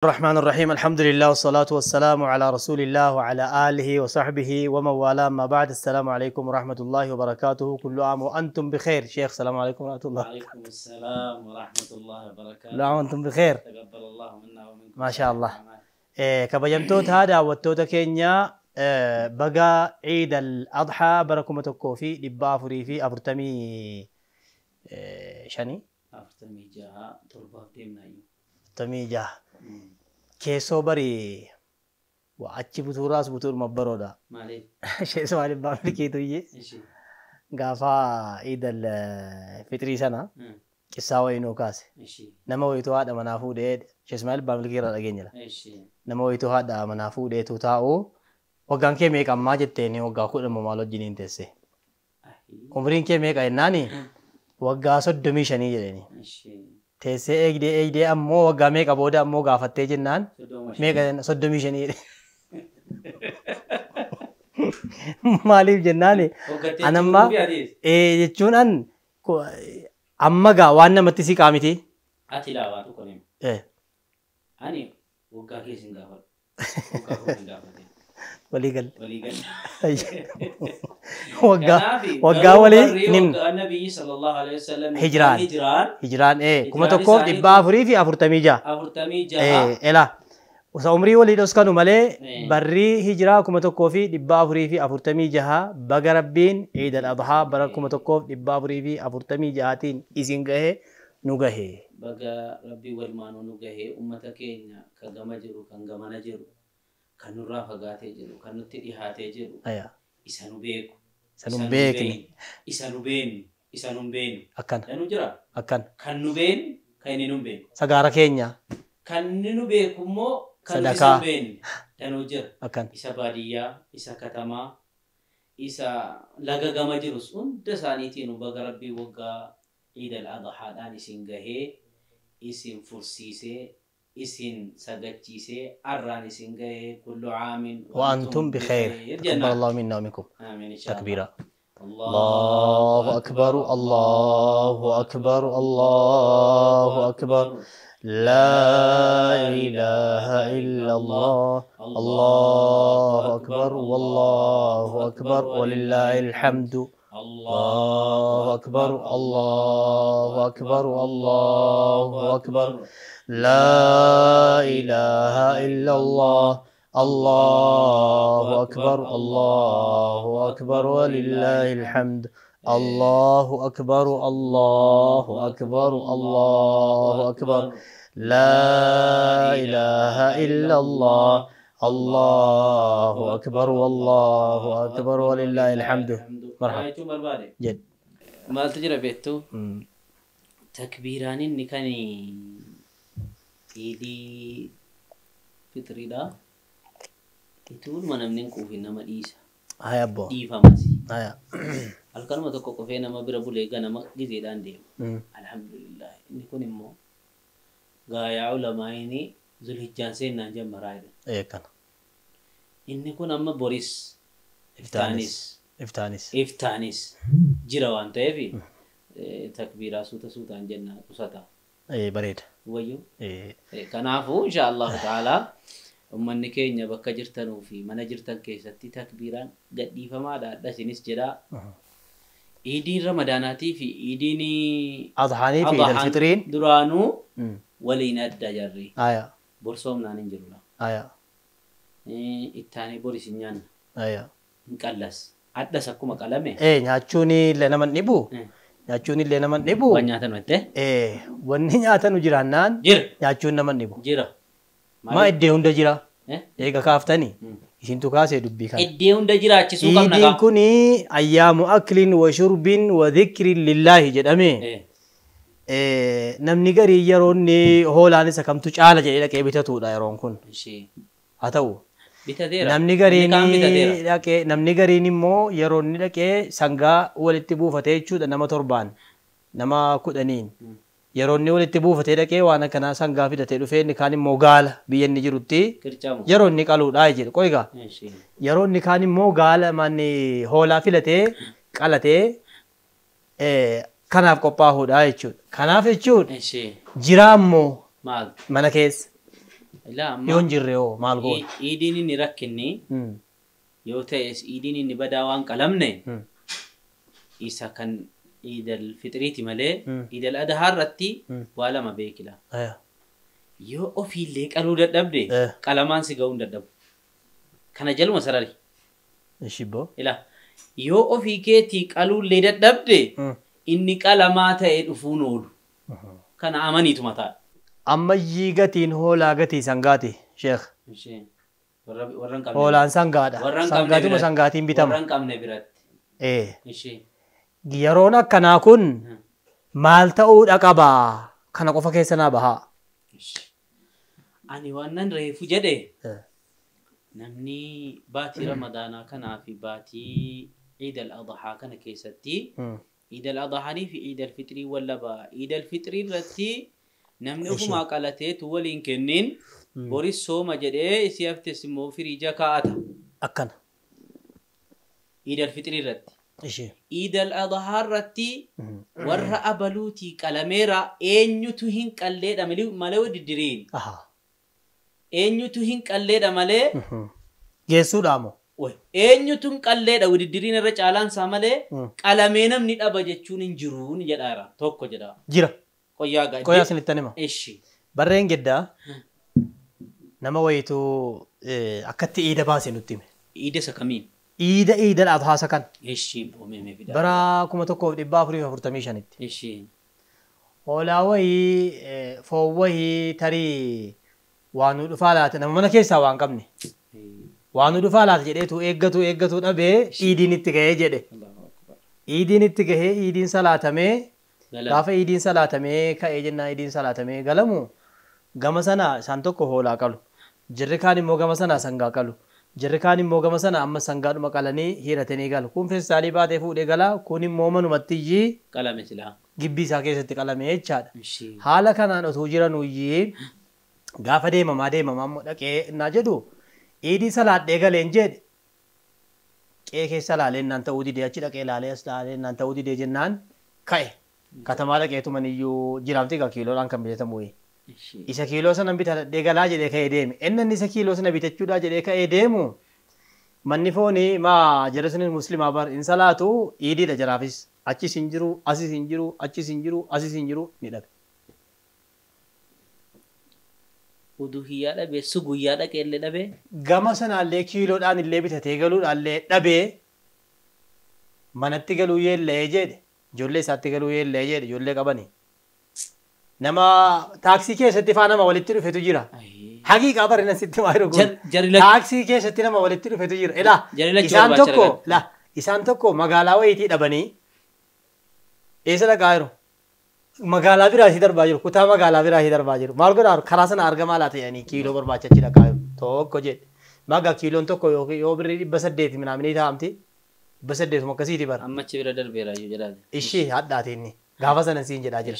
الرحمن الرحيم الحمد لله والصلاة والسلام على رسول الله وعلى آله وصحبه ومن والاه ما بعد السلام عليكم ورحمة الله وبركاته كل عام وأنتم بخير شيخ السلام عليكم ورحمة الله وعليكم السلام ورحمة الله وبركاته كل عام وأنتم بخير تقبل الله منا ومنكم ما شاء الله kabajamtoota daawwattoota keenya baga Ciid al-Adhaa bara 1445 46 torbaaf deemnaayyuu 46 keessoo bari waa achi butuuraas butuuruma baroodha. Maaliif? Sheesoo maaliif baafni keetuyyee gaafa Ciid al-Fitrii sana qissaa wayii nuu kaase. Nama wayituu haadha manaa fuudhee Sheekh Ismaa'il Baamilkii irraa dhageenyadha. Nama wayituu haadha manaa fuudheetu taa'u waggaan kee meeqa ammaa jetteeni waggaa 10 maal wajjiniin teesse. Umriin kee meeqa jennaani waggaa 35 jedheeni. Teessee eegdee eegdee ammoo waggaa meeqa booda ammoo gaafattee jennaan meeqa 35 jedhe. Maaliif jennaani anamma jechuun an amma gaa waan namatti siqaa miti. Ati laa tokko nima. Ani waggaa keessa hin gaafadhu. Waggaa koo hin gaafate. Walii galle. Walii galle. Waggaa walii nimna. Nabiyyi sallallahu alaihi wasallam Hijraan. Hijraan. Hijraan 1446. 46. Ela. Usa umrii walii dhoskanu malee barri hijiraa 1446 baga rabbiin Ciid al-Adhaa bara 1446tiin isin gahe nu gahe. Baga rabbii walumaanuu nu gahe uummata keenya kan gama jiru kan gamana jiru kan nurraa fagaatee jiru kan nutti dhihaatee jiru isa nu beeku. Isa nu beekne. Isa nu beeknu. Isa nu beeknu. Akkana. Danuu jira. Akkana. Kan nu beeknu kan inni nu beeku. Sagaara keenya. Kan inni nu beeku immoo kan nuti Sadakaa. isa beeknu danuu jira. Akkana. Isa baadiyyaa, isa katamaa, isa laga gama jirus hunda isaaniitiin baga rabbii waggaa Ciid al-Adhaadhaan isin gahee, isin fursiisee, isin sagachiisee, arraan isin gahee kullu caamin وأنتم بخير تقبل jennaan. الله منا ومنكم Amiin insha Allah. تكبيرا الله الله أكبر الله أكبر الله أكبر لا إله إلا الله الله أكبر والله أكبر ولله الحمد الله أكبر الله أكبر الله أكبر لا إله إلا الله الله أكبر الله أكبر ولله الحمد الله أكبر الله أكبر الله أكبر لا إله إلا الله الله أكبر والله أكبر ولله الحمد مرحبا Jechuun barbaade. جد Maaltu jira beektu? Takbiiraan inni kan Ciidii Fitriidha. Ituuluma namni hin quufin nama dhiisa. هيا أبو Dhiifamas. هيا Halkanuma tokko qofee nama bira bulee ganama gizeedhaan deema. Alhamdulillah. Inni kun immoo gaayaa ulamaayini Zulhijjaan seennaan jammaraa jedhan. إيه كان Inni kun amma boris iftaanis إفتانس iftaanis jira waan ta'eef takbiiraa suuta suutaan jenna qusata. إيه بريد Wayyuu. إيه Kanaafuu insha Allahu ta'ala ummanni keenya bakka jirtanuu fi mana jirtan keessatti takbiiraan gadhiifamaadha. Adda isinis jedhaa. Iidiin Ramadaanaatii fi iidiin أضحاني في عيد Adhaan الفطرين duraanuu waliin adda jarri. هيا Borsoomnaan hin jiru. هيا Ittaanii boris hin nyaanna. هيا Hin qallas. Addas akkuma qalame. إيه nyaachuun illee nama hin dhibu nyaachuun illee nama hin dhibu Waan nyaatan watte? Eh, wanni nyaatanu jiraannaan Jira. nyaachuun nama hin dhibu. Jira. Maa iddee hunda jira. Eega kaaftanii isintu kaasee dubbii kana. Iddee hunda jiraachisuu qabna Iidiin kaa. kun ayyaamu aklin wa shurbin wa dhikrin lillaahi jedhame. Namni garii yeroo inni hoolaan isa kamtu caala jedhee dhaqee bitatudha yeroon kun. Haa ta'u. Bitateera. Namni gariin Inni kaan bitateera. dhaqee namni gariin immoo yeroo inni dhaqee sangaa walitti buufatee jechuudha nama 7 nama 10 yeroo inni walitti buufatee dhaqee waan akkanaa sangaa fidatee dhufee inni kaan immoo gaala biyya inni jirutti Qircamu. yeroo inni qaluudha jedhe qoygaa yeroo inni kaan immoo gaala manni hoolaa filatee qalatee kanaaf qophaa'uudha jechuudha. Kanaaf jechuudha jiraa immoo Maal? mana keessa. Yoo hin jirre hoo maal goona? Iidiin inni rakkinni yoo ta'es iidiin inni badaa waan qalamne isa kan iidal fixriiti malee iidal adhaa irratti waa lama beekila. Yoo ofiillee qaluu dadhabde qalamaan si ga'uu hin dadhabu. Kana jaluma sarari. Ishibbo. Ila yoo ofii keetii qaluullee dadhabde inni qalamaa ta'ee dhufuun oolu. Kana amaniitu mataa. Ammayyii gatiin hoolaa gatii sangaati sheekh. Hoolaan sangaadha. Sangaatuma sangaatiin bitama. Warra hin qabne biratti. Yeroon akkanaa kun maal ta'uudha qabaa? Kana qofa keessa naa bahaa. Ani waan nan reefu jedhe namni baatii Ramadaanaa kanaa fi baatii Iid al-Adhaa kana keessatti Iid al-Adhaanii fi Iid al-Fixrii wal laba. Iid al-Fixrii irratti namni ofumaa qalateetu waliin kennin boris sooma jedhee isii haftes immoo firiija kaa'ata. Akkana. Iid al-Fixrii irratti. Iid al-Adhaa irratti warra abaluutii qalameera eenyutu hin qalleedha malee diddiriin. Eenyutu hin qalleedha malee. Geessuudhaa moo? Eenyutu hin qalleedha diddiriin irra caalaan isaa malee qalamee namni dhaba jechuun hin jiru ni jedhaara tokko jedha. Jira. Qoyyaa ga'a. Qoyyaa isinitti hima. Ishi. Barreen geddaa nama wayitu akkatti iida baase nutti hime. Iida isa kamiin? Iida iida adhaa kan. Ishi boomee fida. Bara 1445tti. Ishi. Hoolaa wayii foon wayii tarii waan nu dhufaa laata nama mana keessaa waan qabne. Waan nu dhufaa laata jedheetu eeggatu dhabee iidiin itti gahee jedhe. Iidiin itti gahee iidiin salaatamee gaafa iidiin salaatamee ka'ee jennaan iidiin salaatamee galamu gama sana isaan tokko hoolaa qalu. Jirri kaan immoo gama sana sangaa qalu. Jirri kaan immoo gama sana amma sangaadhuma qalanii hiiratanii galu. Kun feestaalii baatee fuudhee gala. Kun immoo manumatti iyyii qalame silaa. Gibbii isaa keessatti qalame jechaadha. Haala kanaan osoo jiranuyyii gaafa deemamaa immoo dhaqee innaa jedhu iidii salaadhee galeen jedhe qe'ee keessa laalee innaan ta'uu didee achi dhaqee laalee as laalee innaan ta'uu didee jennaan ka'e. Katamaa dhaqeetuman iyyuu jiraamti egaa kiiloodhaan kan bitatamu. Isa kiiloo sana bitadhee galaa jedhee ka'ee deeme. Inni isa kiiloo sana bitachuudhaa jedhee ka'ee deemu manni foonii maa jara sunis musliimaa bar hin salaatu iidiidha jaraafis. Achis hin jiru, asis hin jiru, achis hin jiru, asis hin jiru ni dhabe. Uduhiyyaa dhabee suguyyaa dhaqee illee dhabee. Gama sanaallee kiiloodhaan illee bitatee galuudhaallee dhabee manatti galuu yeellee jedhe. Ijoollee isaatti galuu yeellee jedhe ijoollee qabanii. Nama taaksii keessatti faa nama walitti dhufetu jira. Haqiiqaa barina sitti maa jiru kun. Taaksii keessatti nama walitti dhufetu jira. Ilaa isaan tokko magaalaa wayiitii dhabanii eessa dhaqaa jiru? Magaalaa biraa isii darbaa jiru. Kutaa magaalaa biraa isii darbaa jiru. Maal godhaa karaa sana argamaa laata jedhanii kiiloo barbaacha achi dhaqaa jiru. Tokko jedhe. Magaa kiiloon tokko yoo birrii 800 minaaminii taa'amti. 800 akkasiiti bara. Amma achi bira darbeera iyyuu jedhaa. Ishee hadhaati inni. Gaafa sana siin jedhaa jira.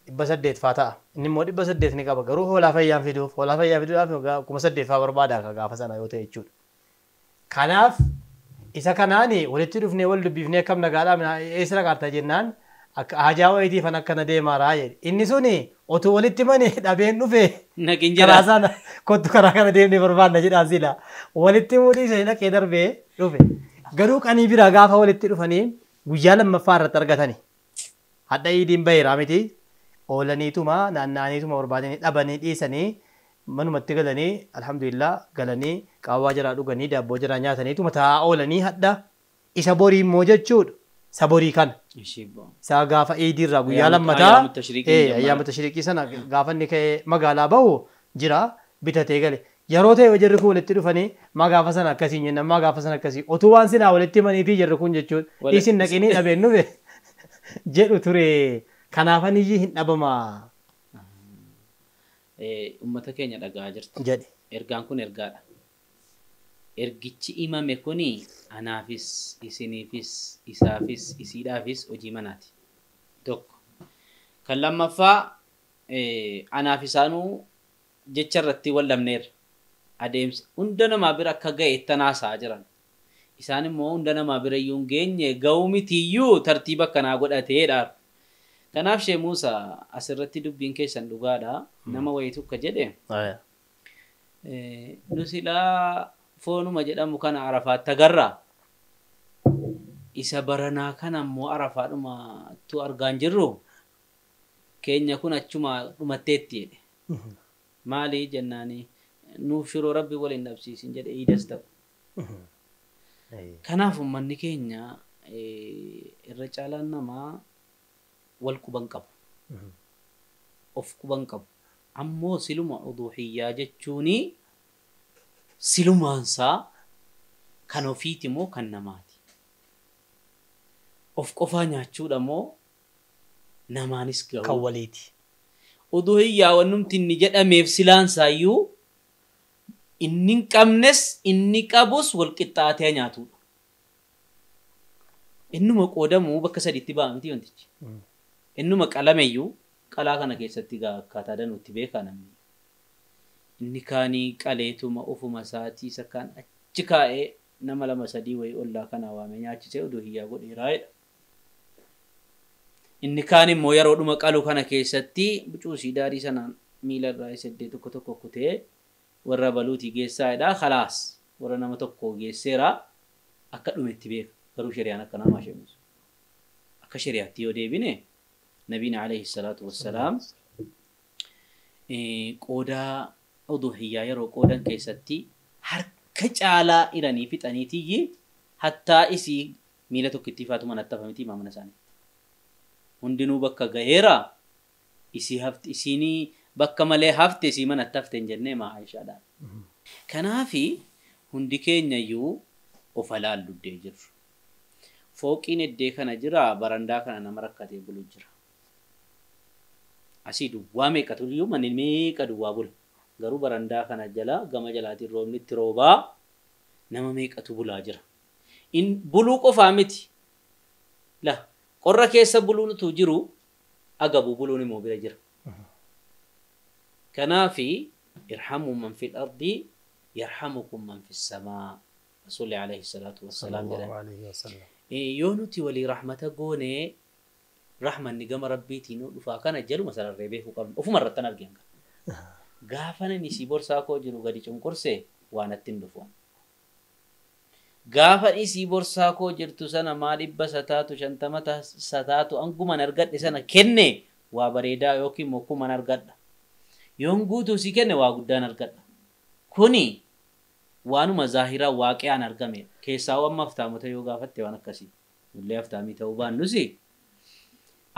800 faa ta'a. Inni immoo 800 ni qaba. Garuu hoolaa fayyaan fiduuf hoolaa fayyaa fiduudhaaf 8,000 faa barbaada gaafa sana yoo ta'e jechuudha. Kanaaf isa kanaani walitti dhufnee wal dubbifnee akkam nagaadhaa eessa dhaqaarta jennaan akka hajaa wayiitiif an akkana deemaaraa jedhe. Inni suni otuu walitti mane dhabeen dhufe karaa sana kottu karaa kana deemnee barbaadna jedhaan sila. Walitti mudhiisanii dhaqee darbee dhufe. Garuu qanii biraa gaafa walitti dhufanii guyyaa lammaffaa irratti argatani. Hadha iidiin baheeraa miti. Oolaniituma naanna'aniituma barbaadanii dhabanii dhiisanii manumatti galanii alhamdulillah galanii qaawwaa jaraa dhuganii daabboo jaraa nyaataniituma taa'aa oolanii hadha isa borii immoo jechuudha. Isa borii kana. Isa gaafa iidiirraa guyyaa lammataa ayyaama tashriiqii sana gaafa inni ka'ee magaalaa bahu jira bitatee gale. Yeroo ta'e jarri kun walitti dhufanii maa gaafa sana akkasii jenna maa gaafa sana akkasii otuu waan sinaa walitti himaniifi jarri kun jechuudha. Isin naqinii dhabeen dhufe jedhu ture. Kanaafan iyyii hin dhabamaa. Uummata keenya dhagaa jirti. Jedhe. Ergaan kun ergaadha. Ergichi himame kuni anaafis, isiniifis, isaafis, isiidhaafis hojii manaati. Tokko. Kan lammaffaa anaaf isaanuu jecha irratti wal dhabneerra. Adeemsa hunda namaa bira akka ga'e tanaasaa jiran. Isaan immoo hunda namaa bira iyyuu hin geenye ga'uu mitiyyuu tartiiba akkanaa godhateedha. Kanaaf Shee Muusaa asirratti dubbiin keessan dhugaadha. Nama wayiitu akka jedhe. Nu silaa foonuma jedhamu kana Arafaatti agarra. Isa baranaa kana immoo Arafaadhumatu argaa hin jirru. Keenya kun achuma dhumatteetti jedhe. Maali jennaani nuuf shiroo rabbi waliin dhabsiisin jedhe iidas ta'u. Kanaaf uummanni keenya irra caalaan namaa wal quban qabu. Of quban qabu. Ammoo siluma uduhiyyaa jechuuni silumaansaa kan ofiiti moo kan namaati? Of qofaa nyaachuudha moo namaanis gahu? Kan waliiti. Uduhiyyaa wannumti inni jedhameef silaansaayyuu inni hin qabnes inni qabus wal qixxaatee nyaatudha. Innuma qoodamuu bakka sadiitti ba'a miti wantichi. Innuma qalameyyuu qalaa kana keessatti akkaataa danuutti beekaa namni. Inni kaanii qaleetuma ofuma isaatii isa kaan achi kaa'ee nama lama sadii wayii ollaa kanaa waamee nyaachisee uduhiyyaa godheeraa jedha. Inni kaan immoo yeroodhuma qalu kana keessatti bucuusii daarii sanaan miila irraa isa iddoo tokko tokko kutee warra baluutii geessaa jedha. Khalaas warra nama tokko geesseera akka dhumetti beeka. Garuu shari'aan akka namaa sheemusu. Akka shari'aatti yoo deebine nabiin alayhi salaatu wassalaam qoodaa uduhiyyaa yeroo qoodan keessatti harka caalaa iranii fixaniitiyyi hattaa isii miila tokkittii faatu manatti hafamiti mana isaanii. Hundinuu bakka gaheera isii hafti isiinii bakka malee hafte isii manatti hafte hin jennee maa Aishaadhaan. Kanaafi hundi keenyayyuu of alaalluddee jirru. Fooqiin eddee kana jira barandaa kana nama rakkatee bulu jira. Asii duwwaa meeqatu iyyuu manni meeqa duwwaa bula. Garuu barandaa kana jala gama jalaatiin roobni itti roobaa nama meeqatu bulaa jira. Buluu qofaa miti. La qorra keessa buluun utuu jiru agabuu buluun immoo bira jira. Kanaafi irhamuu man fil ardi yarhamukum man fis samaa. Rasuulli alayhi salaatu wassalaam jedhan. Yoo nuti walii rahmata goonee rahmanni gama rabbiitiin nu dhufaa kana jaluma sanarree beekuu qabna. Ofuma irratti an argina. Gaafa namni isii borsaa koo jiru gadi cunqursee waan natti hin dhufu. Gaafa isii borsaa koo jirtu sana maa 100 sataatu 50 sataatu anguman argadhe sana kenne waa bareedaa yookiin immoo kuman argadha. Yoon guutuu si kenne waa guddaan argadha. Kuni waanuma zaahiraa waaqiyaan argame. Keessaa amma aftaamota yoo gaafatte waan akkasii. Nullee aftaamii ta'uu baannus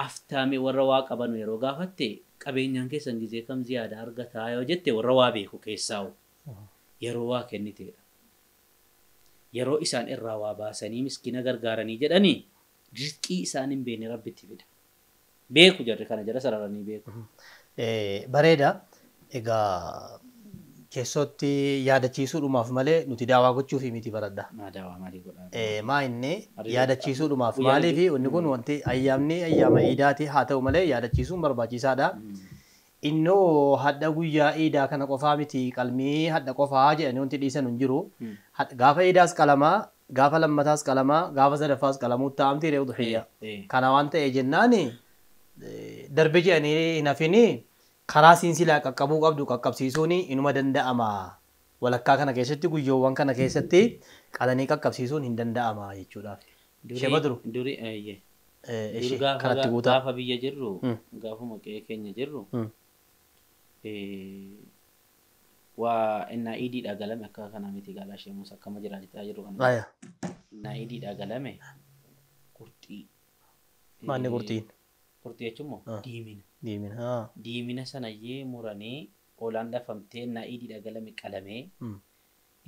aftaamii warra waa qabanu yeroo gaafatte qabeenyaan keessan gizee kam ziyaadaa argataa yoo jette warra waa beeku keessaa yeroo waa kenniteedha. Yeroo isaan irraa waa baasanii miskiina gargaaranii jedhanii rizqii isaan hin beekne rabbitti fida. Beeku jarri kana jala sararanii beeku. Bareeda. Egaa keessatti yaadachiisuudhumaaf malee nuti daawaa gochuufi miti baradha. Maa daawaa maalii godhaa? Maa inni yaadachiisuudhumaaf maaliifi wanni kun wanti ayyaamni ayyaama iidaati haa ta'u malee yaadachiisuun barbaachisaadha. Innoo hadha guyyaa iidaa kana qofaa miti qalmii hadha qofaa jedhanii wanti dhiisan hin jiru. Gaafa iidaas qalamaa, gaafa lammataas qalamaa, gaafa sadaffaas qalamuutti ta'amti re'u duhiyya. Kana waan ta'e jennaani darbe jedhanii hin hafini karaa siinsilaa qaqqabuu qabdu qaqqabsiisuun inuma danda'ama. Walakkaa kana keessatti guyyoowwan kana keessatti qalanii qaqqabsiisuun hin danda'ama jechuudhaaf. Ishee badru. Duri kanatti guutaa. Gaafa biyya jirru gaafuma qe'ee keenya jirru waa innaa iidiidhaa galame akka kanaa miti gaalaa ishee musa akkama jiraachitaa jiru kana. Innaa iidiidhaa galame qurxii. Maanni qurxiin? Qurxii jechuun moo diimina. Diimina. Diimina sanayyee muranii hoolaan dhafamtee innaa iidiidhaa galame qalamee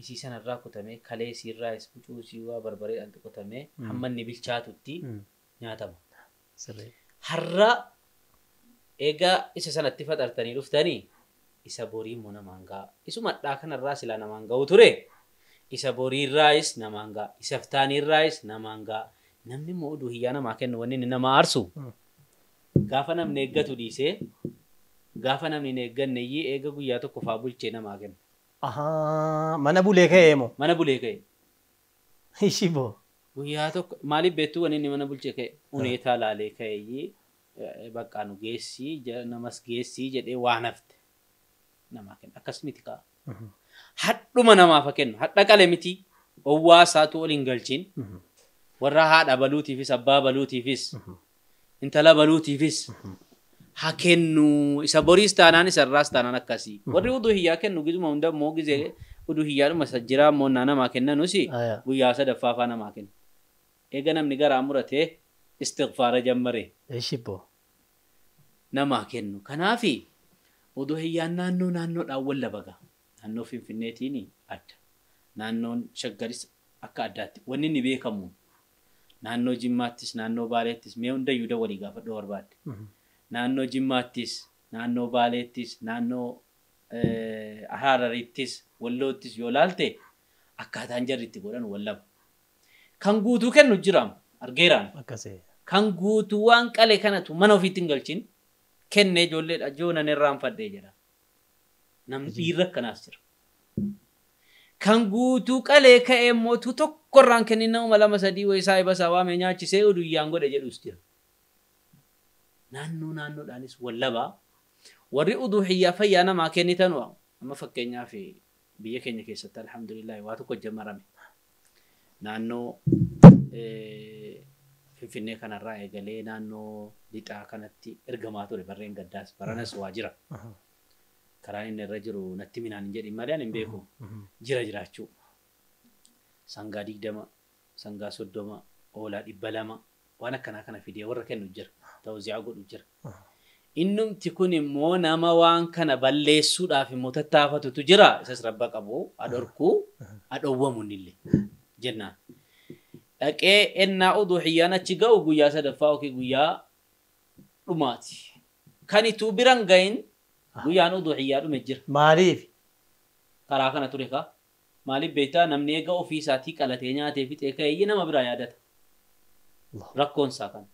isii sanarraa kutamee kalee isiirraa bucuu isii waa barbareedhaan tuqatamee hamma inni bilchaatutti nyaatama. Har'a egaa isa sanatti faxartanii dhuftanii isa borii immoo namaan ga'a. Isuma hadhaa kanarraa silaa namaan ga'u ture. Isa boriirraayis namaan ga'a. Isa iftaaniirraayis namaan ga'a. Namni immoo oduu hiyyaa namaa kennu wanni inni nama aarsu. Gaafa namni eeggatu dhiisee gaafa namni hin eegganne iyyii eega guyyaa tokko faa bulchee namaa kenna. Mana bulee ka'ee moo? Mana bulee ka'e. Ishii boo. Guyyaa tokko maaliif beektuu wanni inni mana bulchee ka'e? Uneetaa laalee ka'e iyyii bakka nu geessii namas geessii jedhee waan hafte namaa kenna. Akkas miti ka'a. Hadhuma namaaf kennu. Hadha qale miti. Owwaa isaatu ol hin galchin. Warra haadha baluutiifis abbaa baluutiifis intala baluutiifis haa kennu. Isa boriis taanaan isa irraas taanaan akkasii. Warri uduhiyyaa kennu gizuma hunda immoo gizee uduhiyyaadhuma isa jiraa immoo namaa kennanus guyyaa sadaffaa faa namaa kennu. Eega namni garaa muratee istighfaara jammare. Ishibbo. Namaa kennu. Kanaafi uduhiyyaan naannoo naannoodhaan wal labaga. Naannoo Finfinneetiin adda. Naannoon Shaggaris akka addaatti. Wanni inni beekamu naannoo Jimmaattis naannoo Baaleettis mee hundayyuu dawwalii gaafadhuu barbaadde. Naannoo Jimmaattis naannoo Baaleettis naannoo Harariittis Walloottis yoo laalte akkaataan jarri itti godhan wal laba. Kan guutuu kennu jiraam argeeraan. Kan guutuu waan qale kanatu mana ofiitti hin galchin kennee ijoolleedha joonan irraanfadhee jedha. Namni dhiirri akkanaas jira. Kan guutuu qalee ka'ee mootuu tokko irraan kennin nama 2 3 wayii saahiba isaa waamee nyaachisee uduyyaan godhe jedhus jira. Naannoo naannoodhaanis wal labaa. Warri uduhiyyaa fayyaa namaa kennitan amma fakkeenyaaf biyya keenya keessatti alhamdulillah waa tokko jammarame. Naannoo Finfinnee kanarraa eegalee naannoo lixaa kanatti ergamaa ture barreen gaddaas baranas waa jira. Karaan inni irra jiru natti minaan hin jedhin malee ani hin beeku. Jira jiraachuu. Sangaa 20, sangaa 30, hoolaa 200 waan akkanaa kana fidee warra kennu jira. Tawziyaa godhu jira. Innumti kun immoo nama waan kana balleessuudhaaf immoo tattaafatutu jira. Isas rabba qabu, adhorkuu, adhowwamu innillee jennaan. Dhaqee ennaa uduhiyyaan achi ga'u guyyaa sadaffaa yookiin guyyaa dhumaati. Kan ituu biran gahin guyyaan uduhiyyaa dhume jira. Maaliif? Karaa kana ture kaa. Maaliif beektaa namni eega ofii isaatii qalatee nyaatee fixee ka'ee nama biraa yaadata. Rakkoon isaa kana.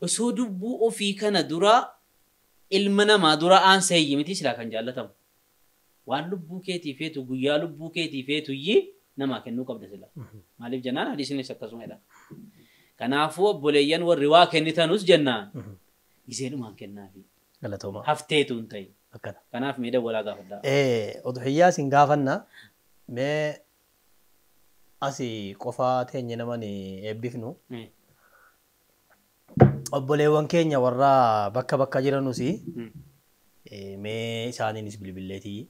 Osoo dubbuu ofii kana dura ilma namaa dura aansee miti silaa kan jaallatamu. Waan lubbuu keetii feetu guyyaa lubbuu keetii feetu iyyii namaa kennuu qabda silaa. Maaliif jennaan hadiisnis akkasuma jedha. Kanaafuu obboleeyyan warri waa kennitanus jennaan giseenumaan kennaafi. Galatooma. Hafteetu hin ta'in. Akkana. Kanaaf mee dawwalaa gaafadhaa. Uduhiyyaa isin gaafanna mee asii qofaa teenye naman eebbifnu. Obboleewwan keenya warra bakka bakka jiranus mee isaaniinis bilbilleetii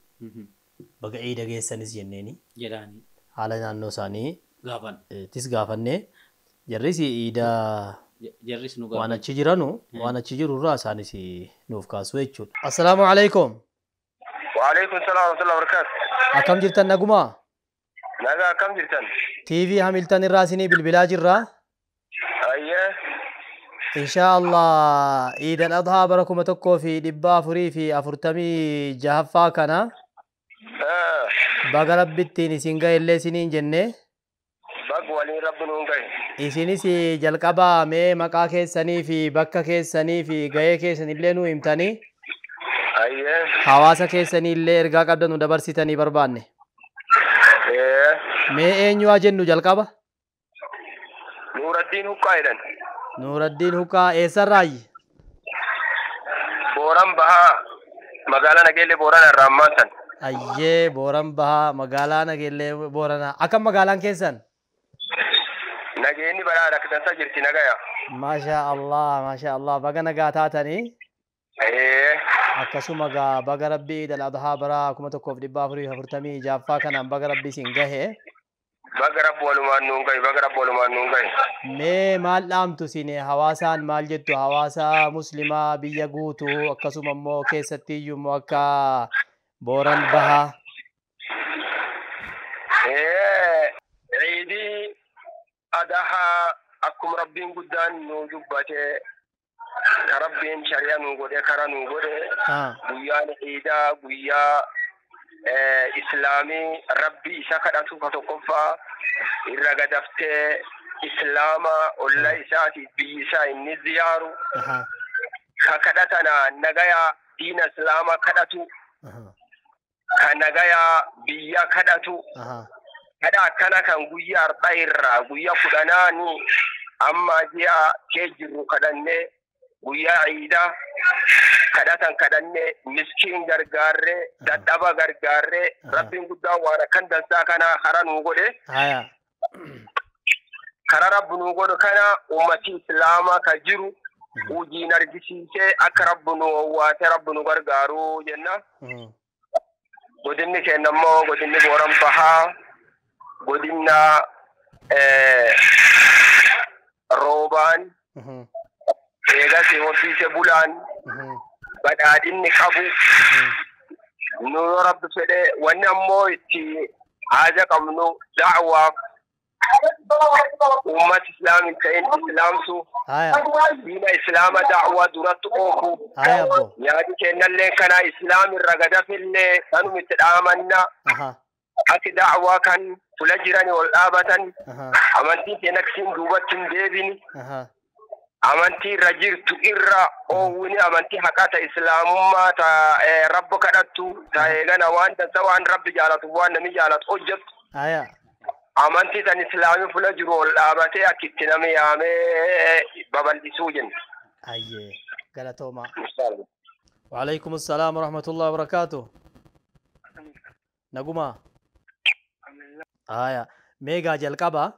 baga iida geessanis jenneeni. Jedhaani. Haala naannoo isaanii Gaafan. tis gaafannee jarris iida Jarris nu waan gaafan. achi jiranu waan achi jirurraa isaanis nuuf kaasu jechuudha. Assalaamu alaikum. Waalaikum salaam wa rahmatullahi wa barakaatuh. Akkam jirtan nagumaa? Nagaa akkam jirtan? TV Hamilton irraa isinii bilbilaa jirra. Ayyee. Inshaa Allah Iid al-Adhaa bara 1446ffaa kana baga rabbittiin isin ga'e illee isiniin jenne. Bag waliin rabbi nuun ga'e. Isinis jalqabaa mee maqaa keessanii fi bakka keessanii fi ga'ee keessan illee nuu himtanii Ayyee. hawaasa keessanii illee ergaa qabdan nu dabarsitanii barbaanne. Mee eenyu haa jennu jalqaba? Nuuraddiin Huqqaa jedhan. Nuuraddiin Huqqaa eessarraayi? Booran Bahaa magaalaa Nageellee Booranaa irraa ammaan tan. Ayyee Booran Bahaa magaalaa Nageellee Booranaa. Akkam magaalaan keessan? Nageenyi badhaadha akka dansaa jirti nagaya. Maashaa Allah maashaa Allah baga nagaa taatanii. Akkasuma gaa baga rabbii Iid al-Adhaa bara 1446ffaa kanaan baga rabbii isin gahe. Baga rabbi walumaan nuun gahe baga rabbi walumaan nuun gahe. Mee maal dhaamtu isin hawaasaan maal jettu hawaasa muslimaa biyya guutuu akkasuma immoo keessatti iyyuu immoo akka Booran Bahaa. Iidii Adhaa akkuma rabbiin guddaan nuu dubbate ka rabbiin shari'a nuu godhe kara nuu godhe guyyaan iidaa guyyaa islaamii rabbi isa kadhatu ka tokkoffaa irra gadaftee islaama olla isaatiif biyyi isaa inni ziyaaru ka kadhatana nagaya diina islaama kadhatu ka nagaya biyya kadhatu kadha akkana kan guyyaa har'a irraa guyyaa 10 amma ji'a kee jirru kadhannee guyyaa iidaa Kadhatan kadhannee miskiin gargaarree dadhaba gargaarree rabbiin guddaa waan akkan dansaa kana karaa nuu godhe. Karaa rabbi nuu godhe kana ummati islaamaa ka jiru hojiin argisiisee akka rabbi nu owwaatee rabbi nu gargaaru jenna. Godinni keenya immoo godinni Booran Bahaa godina roobaan eegas horsiise bulaan badhaadhinni qabu nu yoo rabbi fedhe wanni ammoo itti haaja qabnu da'waaf ummata islaamin ta'in islaamsu diina islaama da'waa duratti oofu yaadi kennallee kana islaam irra gadafillee kanuma itti dhaamanna ati da'waa kan fula jirani ol dhaabatan amantiin keenya akkasiin duubatti hin deebini amantii irra jirtu irra oowwini amantii haqaa ta islaamummaa ta rabbi kadhattu ta eegana waan dansa waan rabbi jaalatu waan namni jaalatu hojjettu amantii tan islaamii fula jiru ol dhaabatee akkitti nama yaamee babal'isuu jenna. Ayyee galatooma. وعليكم السلام ورحمة الله وبركاته. نقوما. آية ميغا جلقبا.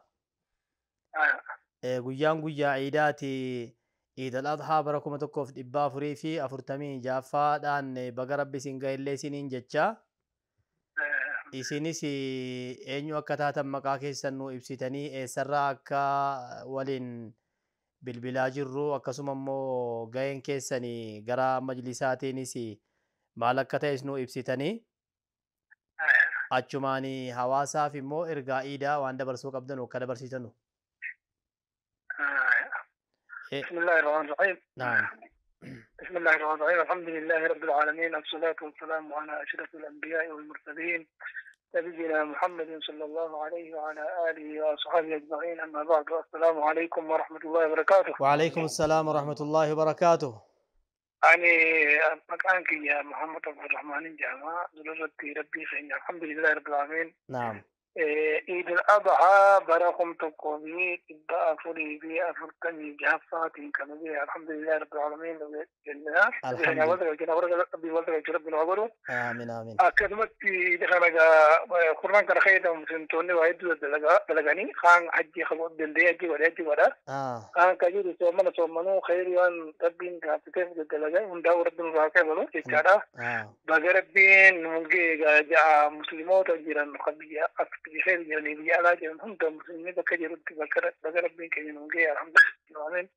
Guyyaan guyyaa iidaati Iid al-Adhaa bara 1446ffaan baga rabbi isin ga'ellee isiniin jecha isinis eenyu akka taatan maqaa keessan nu ibsitanii eessarraa akka waliin bilbilaa jirru akkasuma immoo ga'een keessanii gara majlisaatiinis maal akka ta'es nu ibsitanii achumaan hawaasaaf immoo ergaa iidaa waan dabarsuu qabdanu akka dabarsitanu. بسم الله الرحمن الرحيم. نعم. بسم الله الرحمن الرحيم. الحمد لله رب العالمين، الصلاة والسلام على أشرف الأنبياء والمرسلين نبينا محمد صلى الله عليه وعلى آله وأصحابه أجمعين، أما بعد، السلام عليكم ورحمة الله وبركاته. وعليكم السلام ورحمة الله وبركاته. أنا مكانك يا محمد عبد الرحمن جامع ضرورتي ربي خير، الحمد لله رب العالمين. نعم. عيد الأضحى برقم تقومي إبداء فري بي أفرتني جهفات كنبي، الحمد لله رب العالمين. آمين آمين. أكدمت دخل قرآن كان خير مسلمتوني وايد دلغاني خان حجي خبر دندي حجي ولا حجي ولا خان كجور سومنا سومنو خير يوان ربين كاتب دلغاني وندا ربنا راكب ولو كارا بغربين مجي جا مسلمات جيران خبيا بخير يعني بيا لا هم مسلمين بكجر بغربين كجنونجي الحمد لله.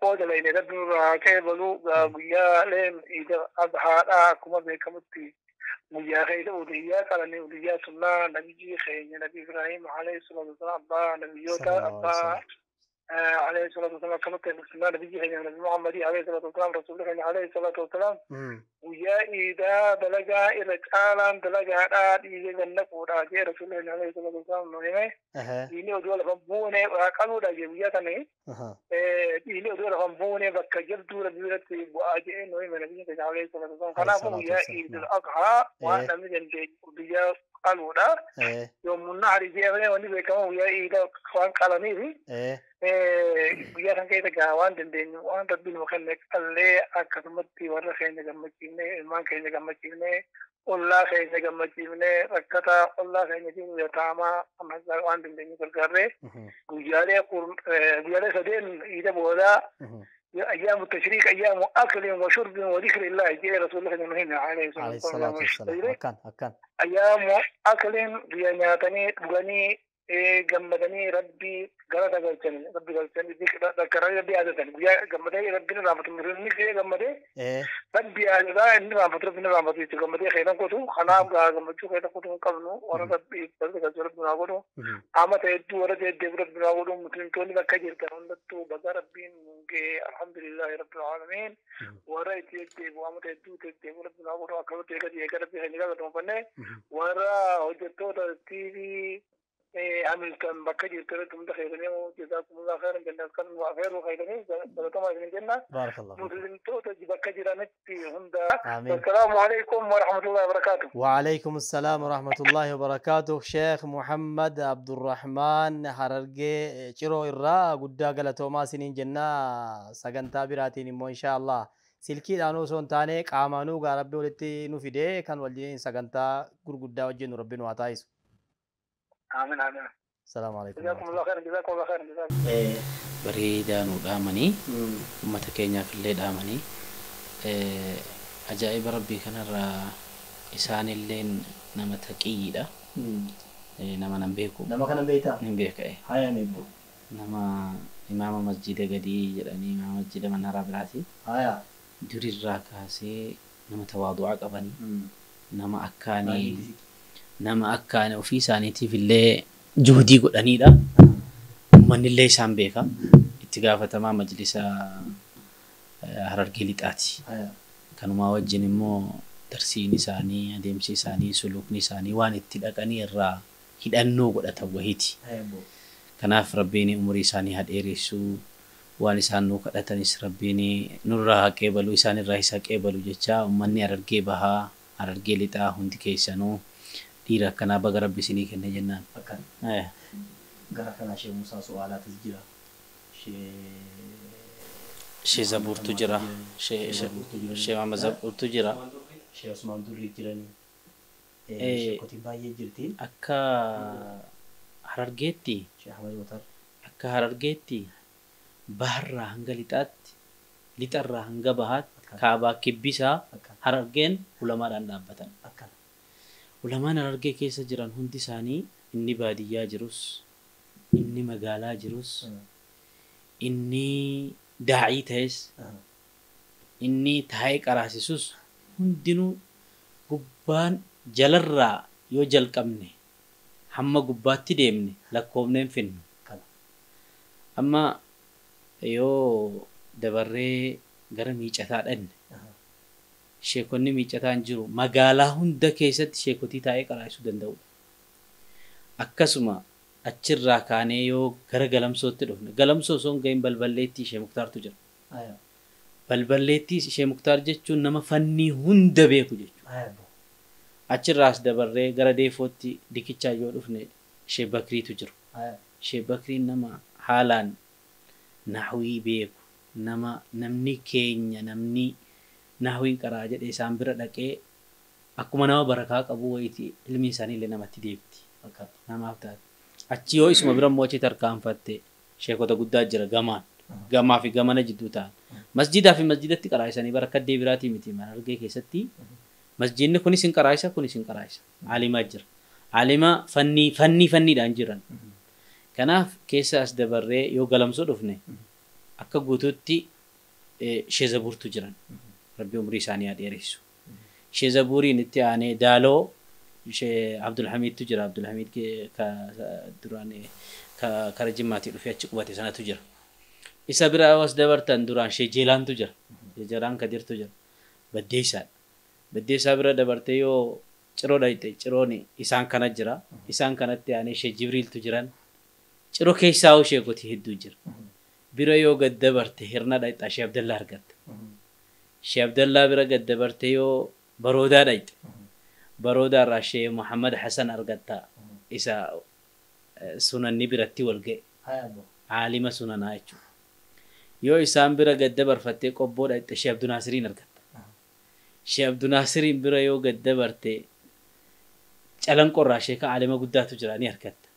قود لين ربنا راكب ولو بيا لين إذا أضحى كم بكمتي ويا خير وديا قال وديا سنة نبي خير نبي إبراهيم عليه الصلاة والسلام أبا نبيوتا أبا عليه الصلاة والسلام كما كان سنة نبي خير نبي محمد عليه الصلاة والسلام رسول الله عليه الصلاة والسلام ويا إذا بلغ إلى العالم بلغ إذا النقود جاء رسول الله عليه الصلاة والسلام نعمه إني أدور فمونه وقالوا له ويا تاني إني أدور فمونه بكجبت ربيرتي وأجئ نعمه نبي عليه الصلاة والسلام خلاص ويا إذا الأضحى وأنا من ويا قالوا له يوم النهر جاء وني بكم ويا إذا خوان قالني guyyaa kan keessa gaa waan dandeenyu waan rabbiin nu kenne qallee akkasumatti warra keenya gammachiifnee ilmaan keenya gammachiifnee ollaa keenya gammachiifnee rakkataa ollaa keenya jiru yataamaa waan dandeenyu gargaarree guyyaalee sadeen iida boodaa أيام التشريك أيام أكل وشرب وذكر الله جاء رسول الله عليه الصلاة والسلام أيام أكل بياناتني بغني gammadanii rabbii galata galchanii rabbi galchanii dhakkaraa rabbi yaadatan guyyaa gammadee rabbiin raafatu inni kee gammadee rabbi yaadataa inni raafatu rabbiin raafatu jechuudha gammadee keetan kutu kanaaf gammachuu keetan kutu hin qabnu warra rabbi galata galchuu rabbi naa godhu amata hedduu warra deddeebi rabbi naa godhu muslimtoonni bakka jirtan hundattuu baga rabbiin gee alhamdulillahi rabbil aalamiin warra itti deddeebi'u amata hedduu deddeebi'u rabbi naa godhu akkamitti eegati eega rabbi keenya galatoonfannee warra hojjettoota TV عملتم بكجر كرتم دخيلني وجزاكم الله خيرا جنة كان وخير وخيرني بلتما من الجنة بارك الله مسلم توت بكجر نتي هندا. السلام عليكم ورحمة الله وبركاته. وعليكم السلام ورحمة الله وبركاته. شيخ محمد عبد الرحمن حررجي شرو الرا قدا قال توما سنين جنة سجنتا براتين إن شاء الله Silkiidhaan osoo hin taane qaamaanuu gaa Rabbi walitti nu fidee kan waliin sagantaa gurguddaa wajjin Rabbi nu haa taasisu. Amiin amiin. Salaamu alaikum. Jazakumullahu khairan jazakumullahu khairan. Bareedaa nu dhaamanii uummata keenyaaf illee dhaamanii ajaa'iba Rabbii kanarraa isaanilleen nama taqiyyiidha. Nama nan beeku. Nama kana beektaa? Hin beeka. Haya meebbu. Nama imaama masjida gadii jedhanii imaama masjida manaaraa biraati. Haya. Durirraa kaasee nama tawaadu'aa qabanii nama akkaanii ofii isaaniitiif illee juhudii godhaniidha. Uummanni illee isaan beeka. Itti gaafatamaa majlisa Harargee Lixaati. Kanumaa wajjin immoo darsiin isaanii, adeemsi isaanii, sulukni isaanii waan itti dhaqanii irraa hidhannoo godhatan wahiiti. Kanaaf Rabbiin umurii isaanii haa dheeressu. Waan isaan nuu kadhatanis Rabbiin nurraa haa qeebalu, isaan irraa isa qeebalu jecha uummanni Harargee Bahaa, Harargee Lixaa hundi keessanuu dhiira akkanaa baga Rabbi isinii kenne jennaan. Gara kanaa Shee Musaa Su'aalaatis jira. Shee Zabuurtu jira. Shee Maama Zabuurtu jira. Shee Usmaan Durrii jiranii. Sheekotiin baay'ee jirti. Akka Harargeetti. Shee Ahmad Watar. Akka Harargeetti baharraa hanga lixaatti, lixarraa hanga bahaatti, kaabaa kibbisaa Harargeen ulamaadhaan dhaabbatan. Ulamaan Harargee keessa jiran hundi isaanii inni baadiyyaa jirus, inni magaalaa jirus, inni daa'ii ta'es, inni taa'ee qaraasisus hundinuu gubbaan jalarraa yoo jalqabne hamma gubbaatti deemne lakkoofnee hin finnu. Amma yoo dabarree gara miicataa dhanne sheekonni miicataan jiru magaalaa hunda keessatti sheekotii taa'ee qaraasisuu danda'udha. Akkasuma achirraa kaanee yoo gara galamsootti dhufne galamsoo osoo hin gahin balballeettii Shee Muktaartu jira. Balballeettii Shee Muktaar jechuun nama fannii hunda beeku jechuudha. Achirraas dabarree gara deefootti dikichaa yoo dhufne Shee Bakriitu jiru. Shee Bakriin nama haalaan nahwii beeku nama namni keenya namni nahwii qaraa jedhee isaan bira dhaqee akkuma nama barakaa qabu wayiiti ilmi isaanii illee namatti deebiti. Namaaf taate. Achi yoo isuma bira immoo achi tarkaanfatte sheekota guddaa jira gamaan. Gamaa fi gamana jidduu ta'an. Masjidaa fi masjidatti qaraayisanii bara akka deebiraatii miti mana Harargee keessatti. Masjidni kunis hin qaraayisa kunis hin qaraayisa. Alimaa jira. Alima fannii fannii fanniidhaan jiran. Kanaaf keessa as dabarree yoo galamsoo dhufne akka guutuutti Shee Zabuurtu jiran. Rabbi umurii isaanii haa dheeressu. Shee Zabuuriin itti aanee Daaloo Shee Abdulhamiidtu jira. Abdulhamiid duraan kara Jimmaatii dhufee achi qubate sanatu jira. Isa bira as dabartan duraan Shee Jeelaantu jira. Shee Jeelaan Kadirtu jira. Baddeessaadha. Baddeessaa bira dabartee yoo ciroo dhayxe ciroon isaan kana jira. Isaan kanatti aanee Shee Jibriiltu jiran. Ciroo keessaa hoo sheekotii hedduu jira. Bira yoo gad dabarte hirna dhayxa Shee Abdallaa argatta. Shee Abdallaa bira gad dabarte yoo Baroodaa dhayxe. Baroodaa irraa Shee Muhammad Hassan argatta. Isa sunanni biratti wal ga'e. Aalima sunanaa jechuudha. Yoo isaan bira gad dabarfattee qobboo dhayxe Shee Abdunaasiriin argatta. Shee Abdunaasiriin bira yoo gad dabarte calanqorraa sheeka aalima guddaatu jira ni argatta.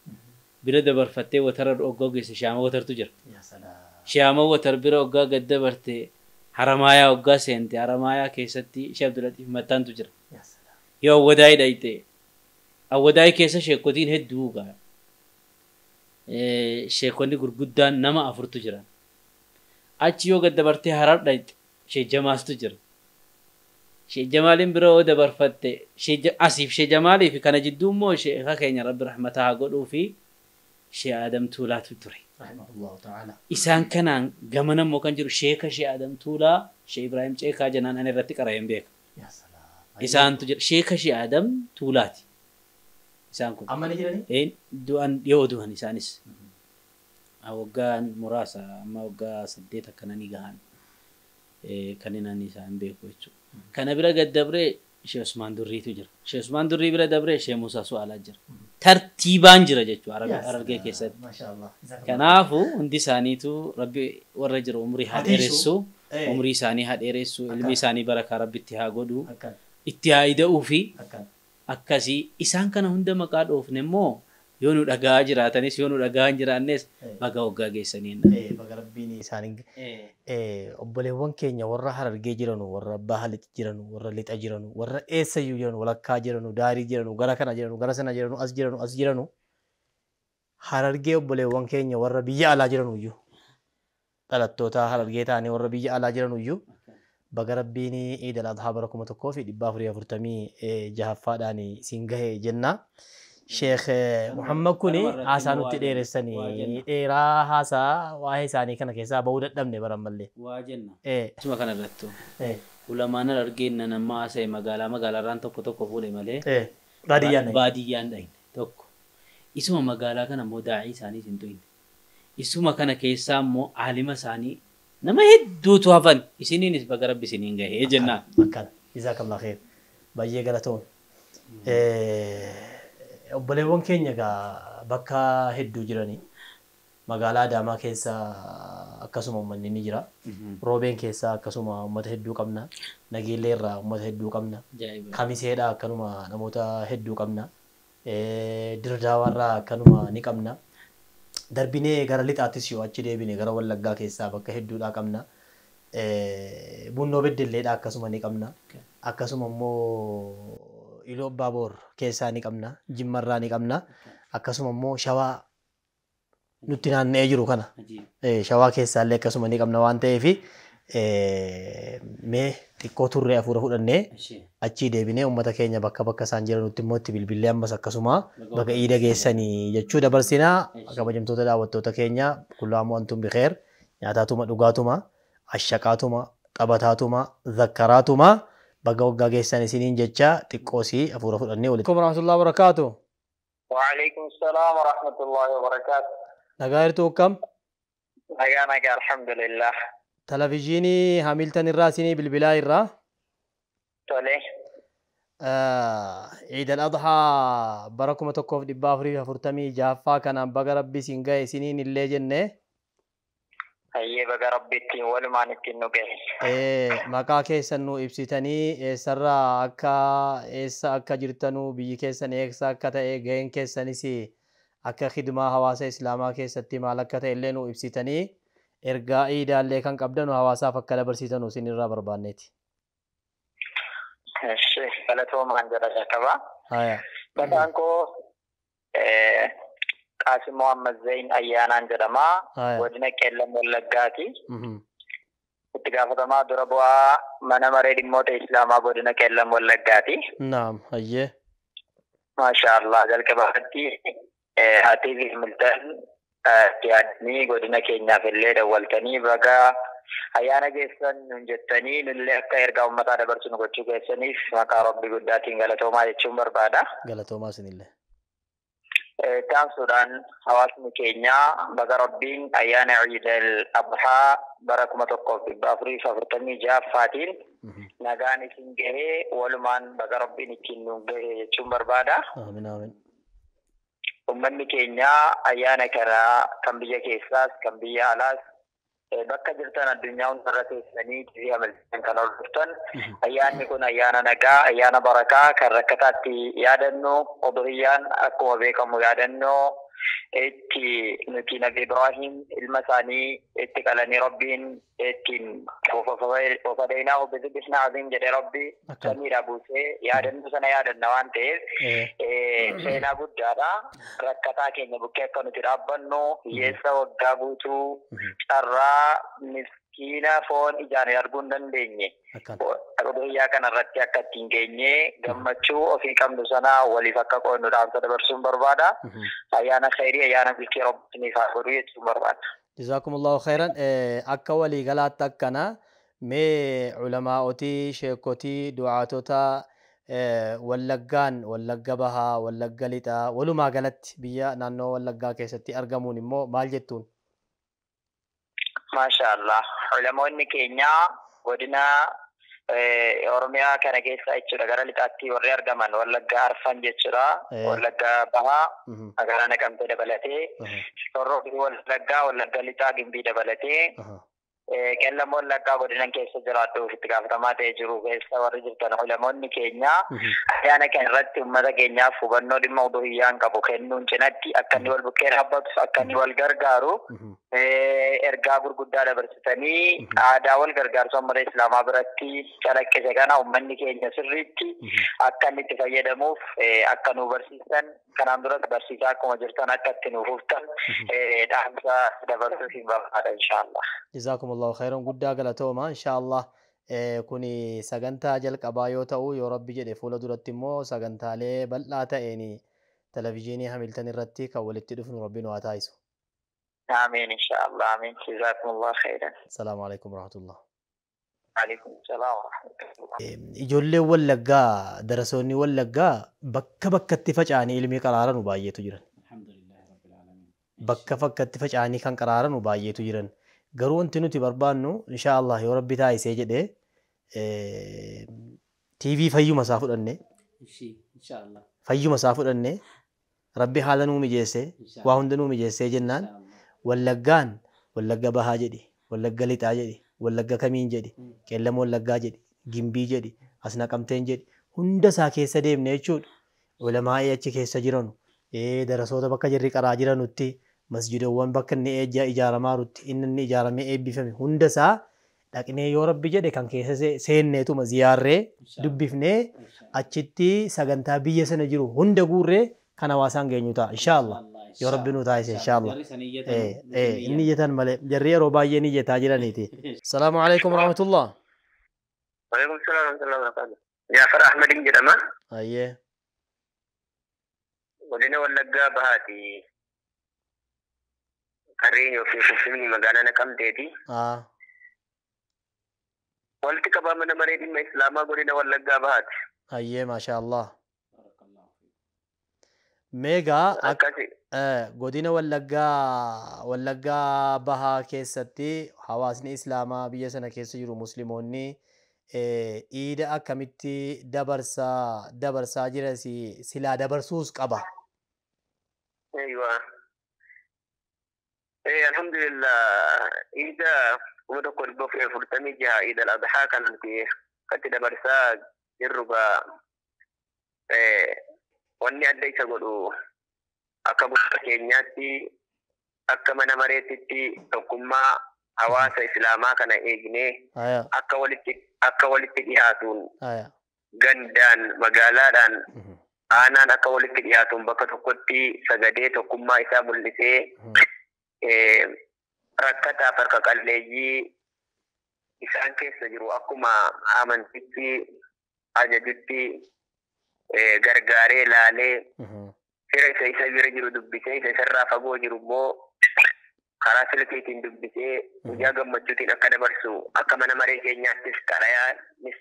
Bira dabarfattee watara oggaa geesse Shaama watartu jira. Shaama watar bira oggaa gad dabarte Haramaayaa oggaa seente Haramaayaa keessatti Shee Abdulatiif Mattaantu jira. Yoo Awwadaayii dhayxe Awwadaayii keessa sheekotiin hedduu gaa. Sheekonni gurguddaan nama afurtu jiran. Achi yoo gad dabartee Harar dhayxe Shee Jamaaltu jira. Shee Jamaaliin bira yoo dabarfatte asiif Shee Jamaalii fi kana jidduu immoo sheeka keenya Rabbi rahmataa haa godhuu fi Shee Adam Tuulaatu ture. Isaan kanaan gamana immoo kan jiru sheeka Shee Adam Tuulaa Shee Ibraahim Ceekaa jennaan ani irratti qara'een beeka. Isaantu jira sheeka Shee Adam Tuulaati. Isaan kun. Amma ni jiranii? Du'an dhiyoo du'an isaanis. Waggaan muraasa amma waggaa 8 akkana ni gahan. Kan inni isaan beeku jechuudha. Kana bira gad dabree Shee Usmaan Durriitu jira. Shee Usmaan Durrii bira dabree Shee Musaa Su'aalaa jira. Tartiibaan jira jechuudha Harargee keessatti. Kanaafuu hundi isaaniitu Rabbi warra jiru umurii haa dheeressu. Umrii isaanii haa dheeressu, ilmi isaanii barakaa Rabbitti haa godhu, itti haa ida'uu fi akkasii isaan kana hunda maqaa dhoofne immoo yoo nu dhagaa jiraatanis yoo nu dhagaa hin jiraannes baga waggaa geessaniin. Baga Rabbiin isaanii obboleewwan keenya warra Harargee jiranu, warra Baha jiranu, warra Lixa jiranu, warra eessayyuu jiranu, walakkaa jiranu, daarii jiranu, gara kana jiranu, gara sana jiranu, as jiranu, as jiranu. Harargee obboleewwan keenya warra biyya alaa jiranu iyyuu dhalattoota Harargee ta'anii warra biyya alaa jiranu iyyuu baga Rabbiin Iid al-Adhaa bara 1446ffaadhaan isin gahe jenna. Sheekh Muhammad kuni haasaa nutti dheeressanii dheeraa haasaa waa'ee isaanii kana keessaa bahuu dadhabne baran mallee. Waa jenna. Isuma kana irrattu. Ulamaan Harargeen nama haasa'e magaalaa magaalaarraan tokko tokko fuudhe malee. Baadiyyaan dhayne tokko. Isuma magaalaa kana immoo daa'ii isaanii hin tuyne. Isuma kana keessaa immoo aalima isaanii nama hedduutu hafan. Isiniinis baga Rabbi isiniin gahee jennaan. Akkana. Jazaakallah khair. Baay'ee galatoon. Obboleewwan keenya egaa bakka hedduu jiranii magaalaa Adaamaa keessa akkasuma uummanni ni jira. Roobeen keessa akkasuma uummata hedduu qabna. Nageellee irraa uummata hedduu qabna. Kamiseedhaa akkanuma namoota hedduu qabna. Dirdaawarraa akkanuma ni qabna. Darbinee gara lixaattis yoo achi deebine gara Wallaggaa keessaa bakka hedduudhaa qabna. Bunnoo Beddelleedhaa akkasuma ni qabna. Akkasuma immoo Iluu Abbaaboor keessaa ni qabna. Jimmarraa ni qabna. Akkasuma immoo Shawaa nutti naanna'ee jiru kana. Shawaa keessaallee akkasuma ni qabna waan ta'eef mee xiqqoo turree hafuura fudhannee achii deebinee uummata keenya bakka bakka isaan jiranutti immoo itti bilbillee ammas akkasuma baga iida geessanii jechuu dabarsinaa. Kabajamtoota daawwattoota keenya kullaamu antum bikheer nyaataatuma dhugaatuma ashaqaatuma taphataatuma zakkaraatuma baga waggaa geessan isiniin jecha xiqqoosii hafuura fudhannee walitti. Warahmatullahi wabarakaatu. Waalaikum salaam warahmatullahi wabarakaatu. Nagaa jirtu akkam? Nagaa nagaa alhamdulillah. Televiziyoonii Hamilton irraa isinii bilbilaa irraa. Tole. Iid al-Adhaa bara 1446ffaa kanaan baga Rabbi isin gahe isiniin illee jenne. Hayyee baga Rabbi ittiin walumaan ittiin nu gahe. Maqaa keessan nu ibsitanii eessarraa akka eessa akka jirtanuu biyyi keessan eessa akka ta'e gaheen keessanis akka khidmaa hawaasa Islaamaa keessatti maal akka ta'e illee nu ibsitanii ergaa iidaallee kan qabdanu hawaasaaf akka dabarsitanu isinirraa barbaanneeti. Eshi galatoomaan jedha jalqaba. Maqaan koo Qaasim Muhammad Zain Ayyaanaan jedhama. Godina Qeellam Wallaggaati. Itti gaafatamaa dura bu'aa mana maree dhimmoota Islaamaa godina Qeellam Wallaggaati. Naam, hayyee. Maasha Allah jalqabaatti haatiif Hamilton yaadanii godina keenyaaf illee dawwaltanii baga ayyaana geessan nun jettanii nullee akka ergaa uummataa dabarsinu gochuu keessaniif maqaa Rabbi guddaatiin galatoomaa jechuun barbaada. Galatoomaa isinillee. Taansuudhaan hawaasni keenya baga Rabbiin ayyaana Iid al-Adhaa bara 1446ffaatiin nagaan isin gahee walumaan baga Rabbiin ittiin nun gahee jechuun barbaada. Amiin amiin. Uummanni keenya ayyaana kana kan biyya keessaas kan biyya alaas bakka jirtan addunyaa hundarra teessanii TV Hamilton kan hordoftan ayyaanni kun ayyaana nagaa ayyaana barakaa kan rakkataatti yaadannoo obriyyaan akkuma beekamu yaadannoo itti nuti Nabi Ibrahim ilma isaanii itti qalanii Rabbiin ittiin wafadaynaa bidhibnaa aziim jedhee Rabbi samiidhaa buusee yaadannoo sana yaadanna waan ta'eef seenaa guddaadha. Rakkataa keenya bukkee akka nuti dhaabbannu hiyyeessa waggaa guutuu carraa miskiina foon ijaan arguu hin dandeenye. Guyyaa kanarratti akka ittiin geenye gammachuu ofii qabnu sana waliif akka qoodnu dhaamsa dabarsuun barbaada. Ayyaana khayrii ayyaana milkii Rabbiin haa godhu jechuun barbaada. Jazaakumullahu khairan. Akka walii galaatti akkana mee ulamaa'otii, sheekotii, du'aatota Wallaggaan, Wallagga Bahaa, Wallagga Lixaa walumaa galatti biyya naannoo Wallaggaa keessatti argamuun immoo maal jettuun? Maasha Allah. Ulamoonni keenya godina Oromiyaa kana keessa jechuudha gara lixaatti warri argaman Wallaggaa Arfan jechuudha. Wallaggaa Bahaa magaalaa Naqamtee dabalatee Horroo fi Wallaggaa, Wallagga Lixaa Gimbii dabalatee Qellam Wallaggaa godina keessa jiraattu ofitti gaafatamaa ta'ee jiru keessa warri jirtan ulamoonni keenya ayyaana kana irratti uummata keenyaaf hubannoo dhimma uduhiyyaan qabu kennuun cinatti akka inni wal bukkee dhaabbatu akka inni wal gargaaru ergaa gurguddaa dabarsitanii aadaa wal gargaarsa uummata islaamaa biratti calaqqise kana uummanni keenya sirriitti akka inni itti fayyadamuuf akka nu barsiisan kanaan duras barsiisaa akkuma jirtan akka itti nuuf uftan dhaamsa dabarsuuf hin barbaada inshaallah. Jazakumullahu khairan guddaa galatooma inshaallah. Kuni sagantaa jalqabaa yoo ta'u yoo rabbi jedhe fuula duratti immoo sagantaalee bal'aa ta'een televizyiinii Hamilton irratti kan walitti dhufnu rabbi nu haa taasisu. Amiin inshaallah amiin jazakumullahu khairan. Salaamu alaikum warahmatullah. Alaikum salaam warahmatullah. Ijoolleen Wallaggaa darasoonni Wallaggaa bakka bakkatti faca'anii ilmii qaraaranu baay'eetu jiran. Bakka bakkatti faca'anii kan qaraaranu baay'eetu jiran. Garuu wanti nuti barbaannu inshaallah yoo rabbi taasisee jedhee TV fayyuma isaa fudhannee fayyuma isaa fudhannee rabbi haala nuu mijeessee waa hunda nuu mijeessee jennaan Wallaggaan Wallagga Bahaa jedhi Wallagga Lixaa jedhi Wallagga Kamiin jedhi Qeellam Wallaggaa jedhi Gimbii jedhi as Naqamteen jedhi hunda isaa keessa deemne jechuudha. Ulamaa'ii achi keessa jiranu darasoota bakka jirri qaraa jiranutti masjidowwan bakka inni ijaaramarutti inni ijaaramee eebbifame hunda isaa dhaqnee yoo rabbi jedhe kan keessa seenneetuma ziyaarree dubbifnee achitti sagantaa biyya sana jiru hunda guurree kan hawaasaan geenyu ta'a inshaallah yoo rabbi nu taasise inshaallah. Inni iyyatan malee jarri yeroo baay'ee ni iyyataa jiraniiti. Salaamu alaikum warahmatullah. Waalaikum salaam warahmatullahi wabarakatuh. Jaafar Ahmadiin jedhama. Ayyee. Godina Wallaggaa Bahaati. Qarreen yookiin Finfinnee magaalaa Naqamteeti. Walitti qabaa mana maree dhimma Islaamaa godina Wallaggaa Bahaati. Ayyee maashaallah. Meegaa godina Wallaggaa Bahaa keessatti hawaasni Islaamaa biyya sana keessa jiru Musliimoonni iida akkamitti dabarsaa jira silaa dabarsuus qaba. Eeywa. Alhamdulillah iida 1446 Iid al-Adhaa kan nuti akkatti dabarsaa jirru wanni adda isa godhu akka bulchaa keenyaatti akka mana mareetitti tokkummaa hawaasa Islaamaa kana eegnee akka walitti dhiyaatuun gandaan magaalaadhaan aanaan akka walitti dhiyaatuun bakka tokkotti sagadee tokkummaa isaa mul'isee rakkataaf harka qalleeyyii isaan keessa jiru akkuma amantichi ajajutti gargaaree laalee fira isa isa bira jiru dubbisee isa isarraa fagoo jiru immoo karaa silkiitiin dubbisee guyyaa gammachuutiin akka dabarsu akka mana maree keenyaattis xalayaanis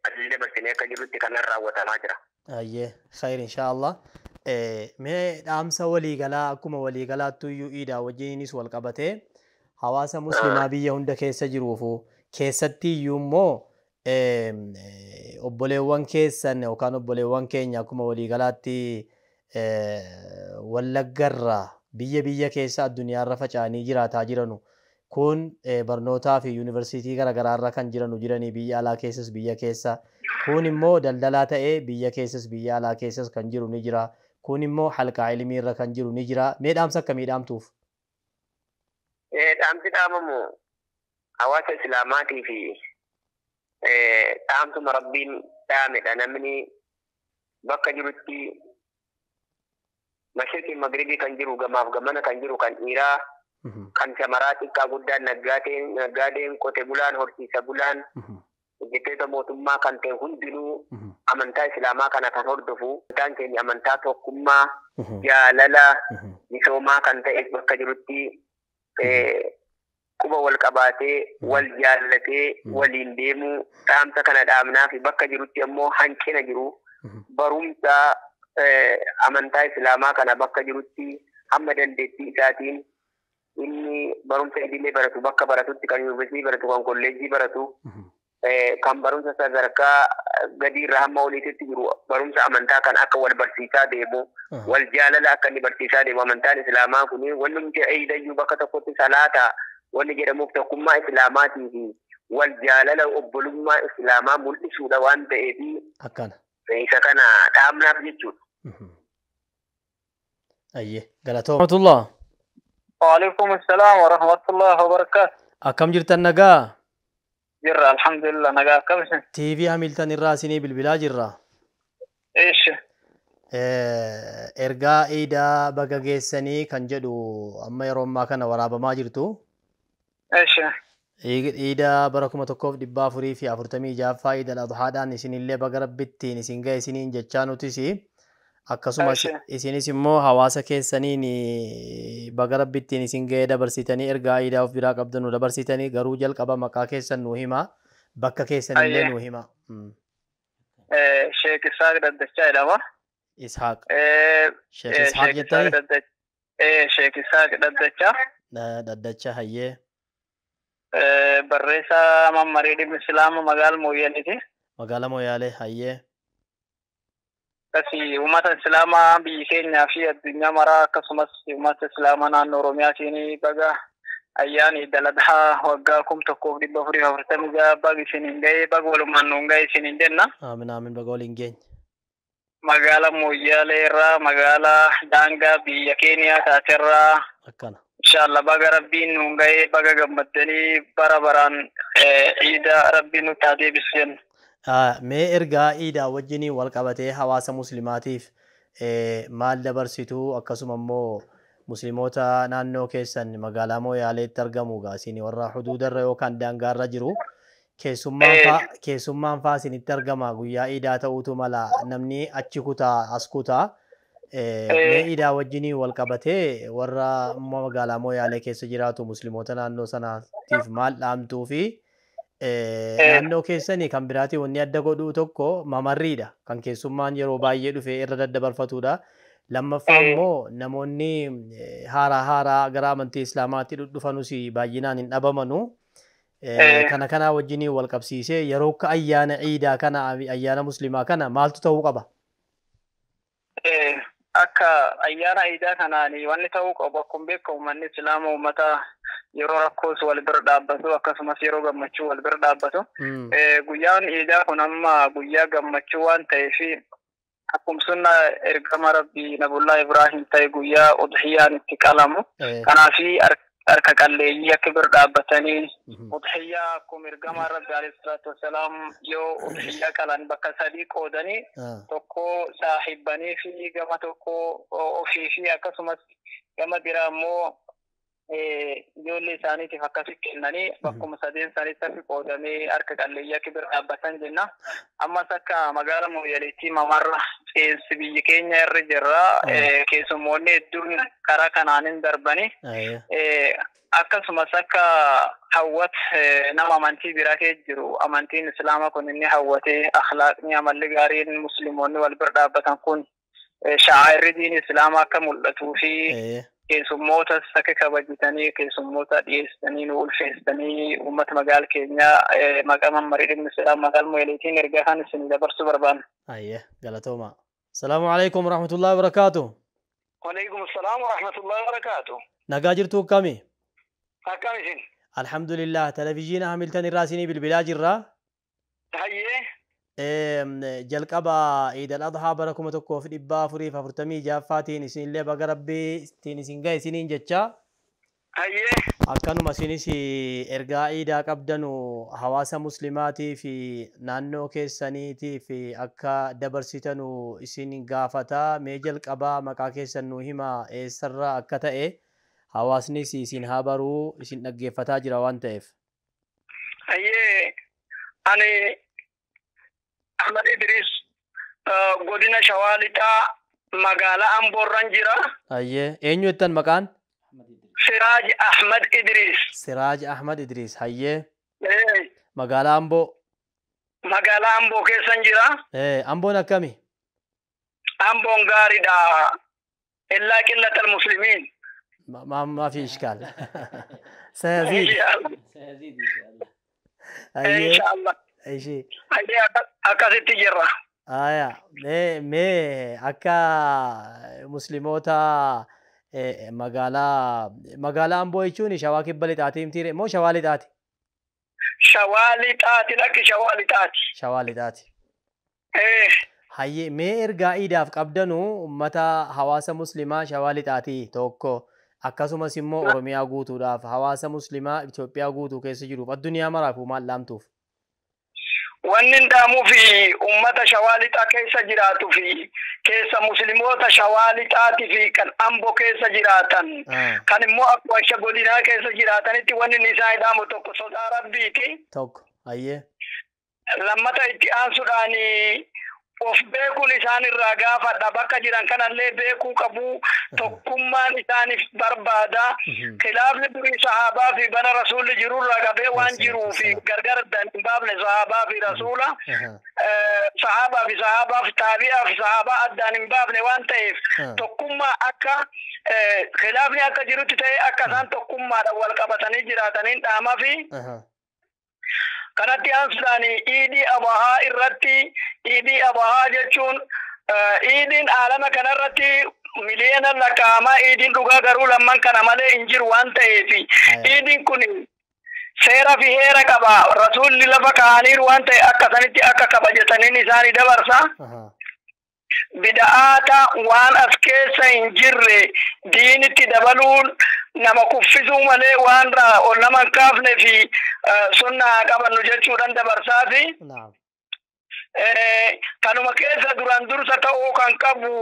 ajaja dabarsinee akka jirutti kanan raawwatamaa jira. Ayyee khayr inshaallah. Mee dhaamsa waliigalaa akkuma waliigalaattu iyyuu iidaa wajjiniinis wal qabatee hawaasa musliimaa biyya hunda keessa jiruufu keessatti iyyuu immoo obboleewwan keessan yookaan obboleewwan keenya akkuma waliigalaatti Wallaggarraa biyya biyya keessa addunyaarra faca'anii jiraataa jiranu kun barnootaa fi yuunivarsiitii garaagaraarra kan jiranu jiranii biyya alaa keessas biyya keessa kun immoo daldalaa ta'ee biyya keessas biyya alaa keessas kan jiru ni jira kun immoo halqaa ilmiirra kan jiru ni jira mee dhaamsa akkamii dhaamtuuf? Dhaamsi dhaamamu hawaasa Islaamaatii fi dhaamsuma rabbiin dhaamedha namni bakka jirutti mashriqii magribii kan jiru gamaaf gamana kan jiru kan dhiiraa kan shamaraa xiqqaa guddaan naggaadeen qote bulaan horsiisa bulaan hojjettoota mootummaa kan ta'e hundinuu amantaa Islaamaa kana kan hordofu amantaan keenya amantaa tokkummaa jaalala misoomaa kan ta'e bakka jirutti quba wal qabaatee wal jaallatee waliin deemuu dhaamsa kana dhaamnaa fi bakka jirutti ammoo hanqina jiru barumsa amantaa Islaamaa kana bakka jirutti hamma dandeettii isaatiin inni barumsa idilee baratu bakka baratutti kan yuunivarsiitii baratu kan kolleejjii baratu kan barumsa sadarkaa gadiirra hamma oliititti jiru barumsa amantaa kan akka wal barsiisaa deemu wal jaalala akka inni barsiisaa deemu amantaan Islaamaa kun wanni nuti eeyidayyuu bakka tokkotti salaata Wanni jedhamuuf tokkummaa islaamaatii fi wal jaalala obbolummaa islaamaa mul'isuudha waan ta'eef akkana isa kana dhaabnaaf jechuudha. Ayyee galatooma. Rahmatullah. Waalaikum assalaam wa rahmatullahi wa barakaatu. Akkam jirtan nagaa? Jirra alhamdulillah nagaa akkam isin? TV Hamilton irraa isinii bilbilaa jirra. Eeshi. Ergaa iidaa baga geessanii kan jedhu amma yeroo ammaa kana waraabamaa jirtu. Eeshi. Iidaa bara 1446ffaa Iidal Adhaadhaan isinillee baga rabbittiin isin ga'e isiniin jechaa nutis akkasumas isinis immoo hawaasa keessaniin baga rabbittiin isin ga'e dabarsitanii ergaa iidaa of biraa qabdan nu dabarsitanii garuu jalqaba maqaa keessan nu hima bakka keessanillee nu hima. Sheek Isaaq Daddachaa jedhama. Ishaaq. Sheek Ishaaq jettanii? Sheek Isaaq Daddachaa. Daddachaa hayyee. Barreessaa mammarii dhimma Islaama magaala Mooyyaaleeti. Magaala Mooyyaalee hayyee. Akkasii uummata Islaamaa biyya keenyaa fi addunyaa maraa akkasumas uummata Islaamaa naannoo Oromiyaatiin baga ayyaana Iidal Adhaa waggaa 1446 baga isiniin ga'e baga walumaan nuun ga'e isiniin jenna. Aamin aamin baga waliin geenye. Magaala Mooyyaalee irraa magaalaa daangaa biyya Keeniyaa taaterraa. Akkana. Inshallah baga rabbiin nuun ga'ee baga gammaddanii bara baraan iida rabbiin nutti haa deebisu jenna. Mee ergaa iidaa wajjiniin wal qabatee hawaasa muslimaatiif maal dabarsitu akkasuma immoo musliimoota naannoo keessan magaalaa Mooyaaleetti argamu isin warra huduudarra yookaan daangaarra jiru keessummaan faa isinitti argama guyyaa iidaa ta'uutu mala namni achi kutaa as kutaa. Mee iidaa wajjiniin wal qabatee warra magaalaa Mooyaalee keessa jiraatu musliimoota naannoo sanaatiif maal dhaamtuu fi naannoo keessanii kan biraatii wanni adda godhuu tokko mamarriidha kan keessummaan yeroo baay'ee dhufe irra daddabarfatudha. Lammaffaa immoo namoonni haaraa haaraa gara amantii islaamaatti dhufanus baay'inaan hin dhabamanu. Kana kanaa wajjiniin wal qabsiisee yeroo akka ayyaana iidaa kana ayyaana musliimaa kana maaltu ta'uu qaba? Akka ayyaana iidaa kanaan wanni ta'uu qabu akkuma beekamu manni islaama uummata yeroo rakkoos wal bira dhaabbatu akkasumas yeroo gammachuu wal bira dhaabbatu. Guyyaan iidaa kun amma guyyaa gammachuu waan ta'eef akkuma sunna ergama rabbii Nabullaa Ibraahim ta'e guyyaa udhiyyaan itti qalamu. Kanaaf harka qalleeyyii akka bira dhaabbatanii udhiyyaa akkuma ergama rabbi alayhi salaatu wassalaam yoo udhiyyaa qalan bakka sadii qoodanii tokko saahibbanii fi gama tokko ofii fi akkasumas gama biraa immoo ijoollee isaaniitiif akkasi kennanii bakkuma sadeen isaaniitti akka qoodamee harka qalleeyyii akka bira dhaabbatan jenna. Ammas akka magaala Mooyyaaleetti mamarra qeensi biyya keenya irra jirra. Keessummoonni hedduun karaa kanaan hin darbani. Akkasumas akka hawwat nama amantii biraa keessa jiru amantiin islaamaa kun inni hawwatee akhlaaqni amalli gaariin musliimoonni wal bira dhaabbatan kun shaa'irri diin islaamaa akka mul'atuu fi keessummootas akka kabajitanii keessummoota dhiyeessanii nu ulfeessanii uummata magaala keenyaa maqaa mammarii dhimma islaamaa magaala Mooyyaaleetiin ergaa kan isin dabarsuu barbaanna. Ayyee galatooma. Salaamu alaikum warahmatullahi wabarakaatu. Waalaikum salaam warahmatullahi wabarakaatu. Nagaa jirtu akkami? Akkam isin? Alhamdulillah televizyiina Hamilton irraa isinii bilbilaa jirra. Hayyee. Jalqaba Iidal Adhaa bara 1446ffaatiin isinillee baga rabbiitiin isin ga'e isiniin jecha. Hayyee. Akkanuma isinis ergaa iidaa qabdanu hawaasa muslimaatii fi naannoo keessaniitii fi akka dabarsitanu isin gaafata. Mee jalqabaa maqaa keessan nuu hima eessarraa akka ta'e hawaasnis isin haa baruu isin dhaggeeffataa jira waan ta'eef. Hayyee ani Ahmad Idris godina Shawaa Lixaa magaalaa Amboorran jira. Hayyee eenyu jettan maqaan? Siraaj Ahmad Idris. Siraaj Ahmad Idris hayyee. Magaalaa Amboo. Magaalaa Amboo keessan jira. Amboon akkami? Amboon gaariidha. Illaa qillatal muslimiin. ما في إشكال. سيزيد. سيزيد إن شاء الله. إن شاء الله. أي شيء. أكا تجرة. آية آية مي أكا مسلموتا Magaalaa Amboo jechuun Shawaa Kibba Lixaatii mitiire moo Shawaa Lixaati? Shawaa Lixaati lakki Shawaa Lixaati. Shawaa Lixaati. Hayyee mee ergaa iidaaf qabdanuu uummata hawaasa muslimaa Shawaa Lixaatii tokko akkasumas immoo Oromiyaa guutuudhaaf hawaasa muslimaa Itoophiyaa guutuu keessa jiruuf addunyaa maraaf maal dhaamtuuf? Wanni dhaamuu fi uummata Shawaa Lixaa keessa jiraatuu fi keessa musliimoota Shawaa Lixaatii fi kan Amboo keessa jiraatan kan immoo akkuma godinaa keessa jiraatanitti wanni isaan dhaamu tokko sodaa Rabbiiti. Tokko hayyee. Lammata itti aansuudhaan of beekuun isaan irraa gaafadha. Bakka jiran kanallee beekuu qabu. Tokkummaan isaaniif barbaada. Khilaafni durii sahaabaa fi bara rasuulli jirurraa qabee waan jiruu fi gargar addaan hin baafne sahaabaa fi rasuula. Sahaabaa fi sahaabaaf taabi'aa fi sahaabaa addaan hin baafne waan ta'eef tokkummaa akka khilaafni akka jirutti ta'ee akka isaan tokkummaadhaan wal qabatanii jiraataniin dhaamaa fi kanatti aansuudhaan iidii abahaa irratti iidii abahaa jechuun iidiin aalama kanarratti miliyoona lakkaa'amaa iidiin dhugaa garuu lamman kana malee hin jiru waan ta'eef iidiin kun seera fi heera qaba. Rasuulli lafa kaa'aniiru waan ta'e akka sanitti akka kabajataniin isaanii dabarsa. Bida'aata waan as keessa hin jirre diinitti dabaluun nama kuffisuu malee waan ol nama hin kaafne fi sunnaa qabannu jechuudhaan dabarsaa fi kanuma keessa duraan dursa ta'uu kan qabu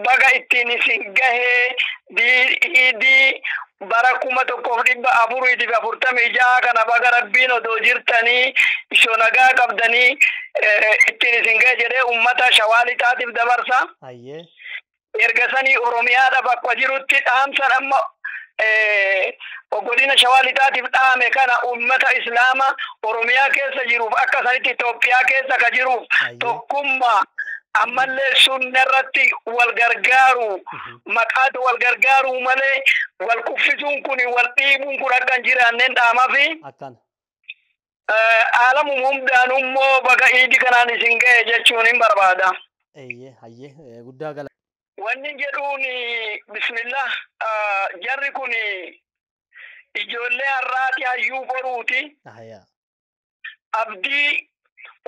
baga ittiin isin gahee iidii bara 1446 kana baga Rabbiin odoo jirtanii ishoo nagaa qabdanii ittiin isin gahe jedhee uummata Shawaa Lixaatiif dabarsa. Erga sanii Oromiyaadha bakka jirutti dhaamsan amma godina Shawaa Lixaatiif dhaame kana uummata Islaama Oromiyaa keessa jiruuf akka sanitti Itoophiyaa keessa ka jiruuf tokkummaa ammallee sunna irratti wal gargaaru maqaatu wal gargaaru malee wal kuffisuun kun wal dhiibuun kun akka hin jiraanneen dhaamaa fi aalamuma hundaan immoo baga iidii kanaan isin gahe jechuun hin barbaada. Hayyee guddaa gala. Wanni jedhuun bismillah jarri kun ijoollee har'aati hayyuu boruuti. Abdii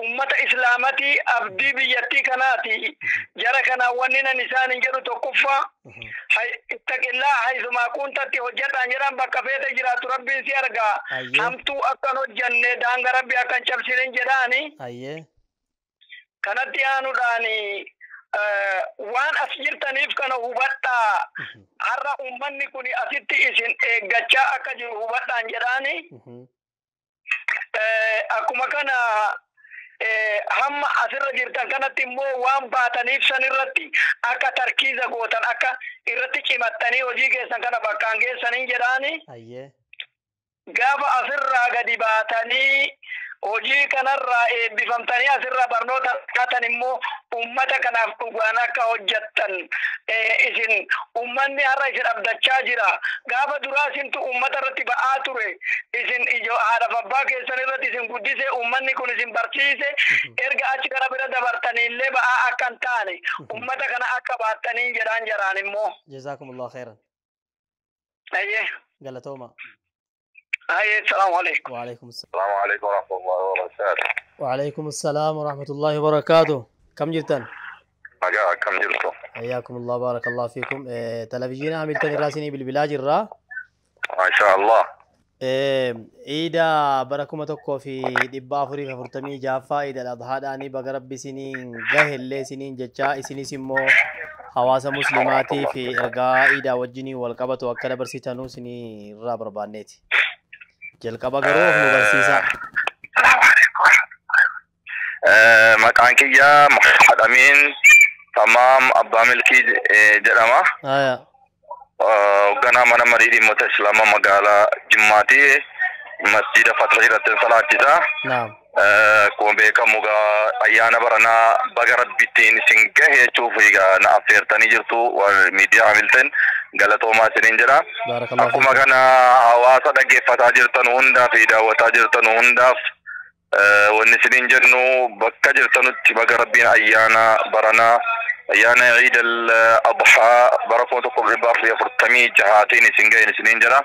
ummata islaamati abdii biyyattii kanaati. Jara kana wanni nan isaan hin jedhu tokkoffaa ittaqillaa haysumaa kuntatti hojjedhaan jedhan bakka feete jiraatu Rabbiin si argaa. Hamtuu akkan hojjanne daanga Rabbi akkan cabsinen jedhaani. Kanatti aanuudhaan waan as jirtaniif kana hubadhaa. Har'a uummanni kun asitti isin eeggachaa akka jiru hubadhaan jedhaani. Akkuma kana hamma asirra jirtan kanatti immoo waan baataniif san irratti akka tarkiiza gootan akka irratti cimattanii hojii keessan kana bakkaan geessaniin jedhaani. Gaafa asirraa gadi baatanii hojii kanarraa eebbifamtanii asirraa barnoota argatan immoo uummata kanaaf dhugaan akka hojjettan isin uummanni har'a isin abdachaa jira. Gaafa duraa isintu uummata irratti ba'aa ture. Isin haadhaaf abbaa keessan irratti isin guddise uummanni kun isin barsiise erga achi kana bira dabartanii illee ba'aa akka hin taane uummata kana akka baattanii jedhaan jaraan immoo. Jazaakumullahu khairan. Ayyee. Galatooma. السلام عليكم. وعليكم السلام. السلام عليكم ورحمة الله وبركاته. وعليكم السلام ورحمة الله وبركاته. كم جرتن؟ كم جرتم؟ حياكم الله بارك الله فيكم. تلفزيون عملتني راسني بالبلاج الرا. ما شاء الله. إيدا بركم تكو في دبا فريق فرتمي جافا إيدا الأضحى داني بقرب سنين جهل سنين جتشا سنين سمو hawaasa muslimaatii fi ergaa iidaa wajjinii wal qabatu akka dabarsitanuu isinii irraa barbaanneeti. Jalqaba garuu of nu barsiisaa. Maqaan kiyya Muhammad Amin Tamaam Abbaa Milkii jedhama. Hoogganaa mana marii dhimmoota Islaamaa magaalaa Jimmaati. Masjida Fatah irratti salaachisa. Akkuma beekamu ayyaana baranaa baga Rabbittiin isin gahe jechuuf na affeertanii jirtu miidiyaa Hamilton galatoomaa isiniin jedha. Akkuma kana hawaasa dhaggeeffataa jirtan hundaa fi daawwataa jirtan hundaaf wanni isiniin jennu bakka jirtanutti baga Rabbiin ayyaana baranaa ayyaana Iid al-Adhaa bara 1446tiin isin ga'een isiniin jedha.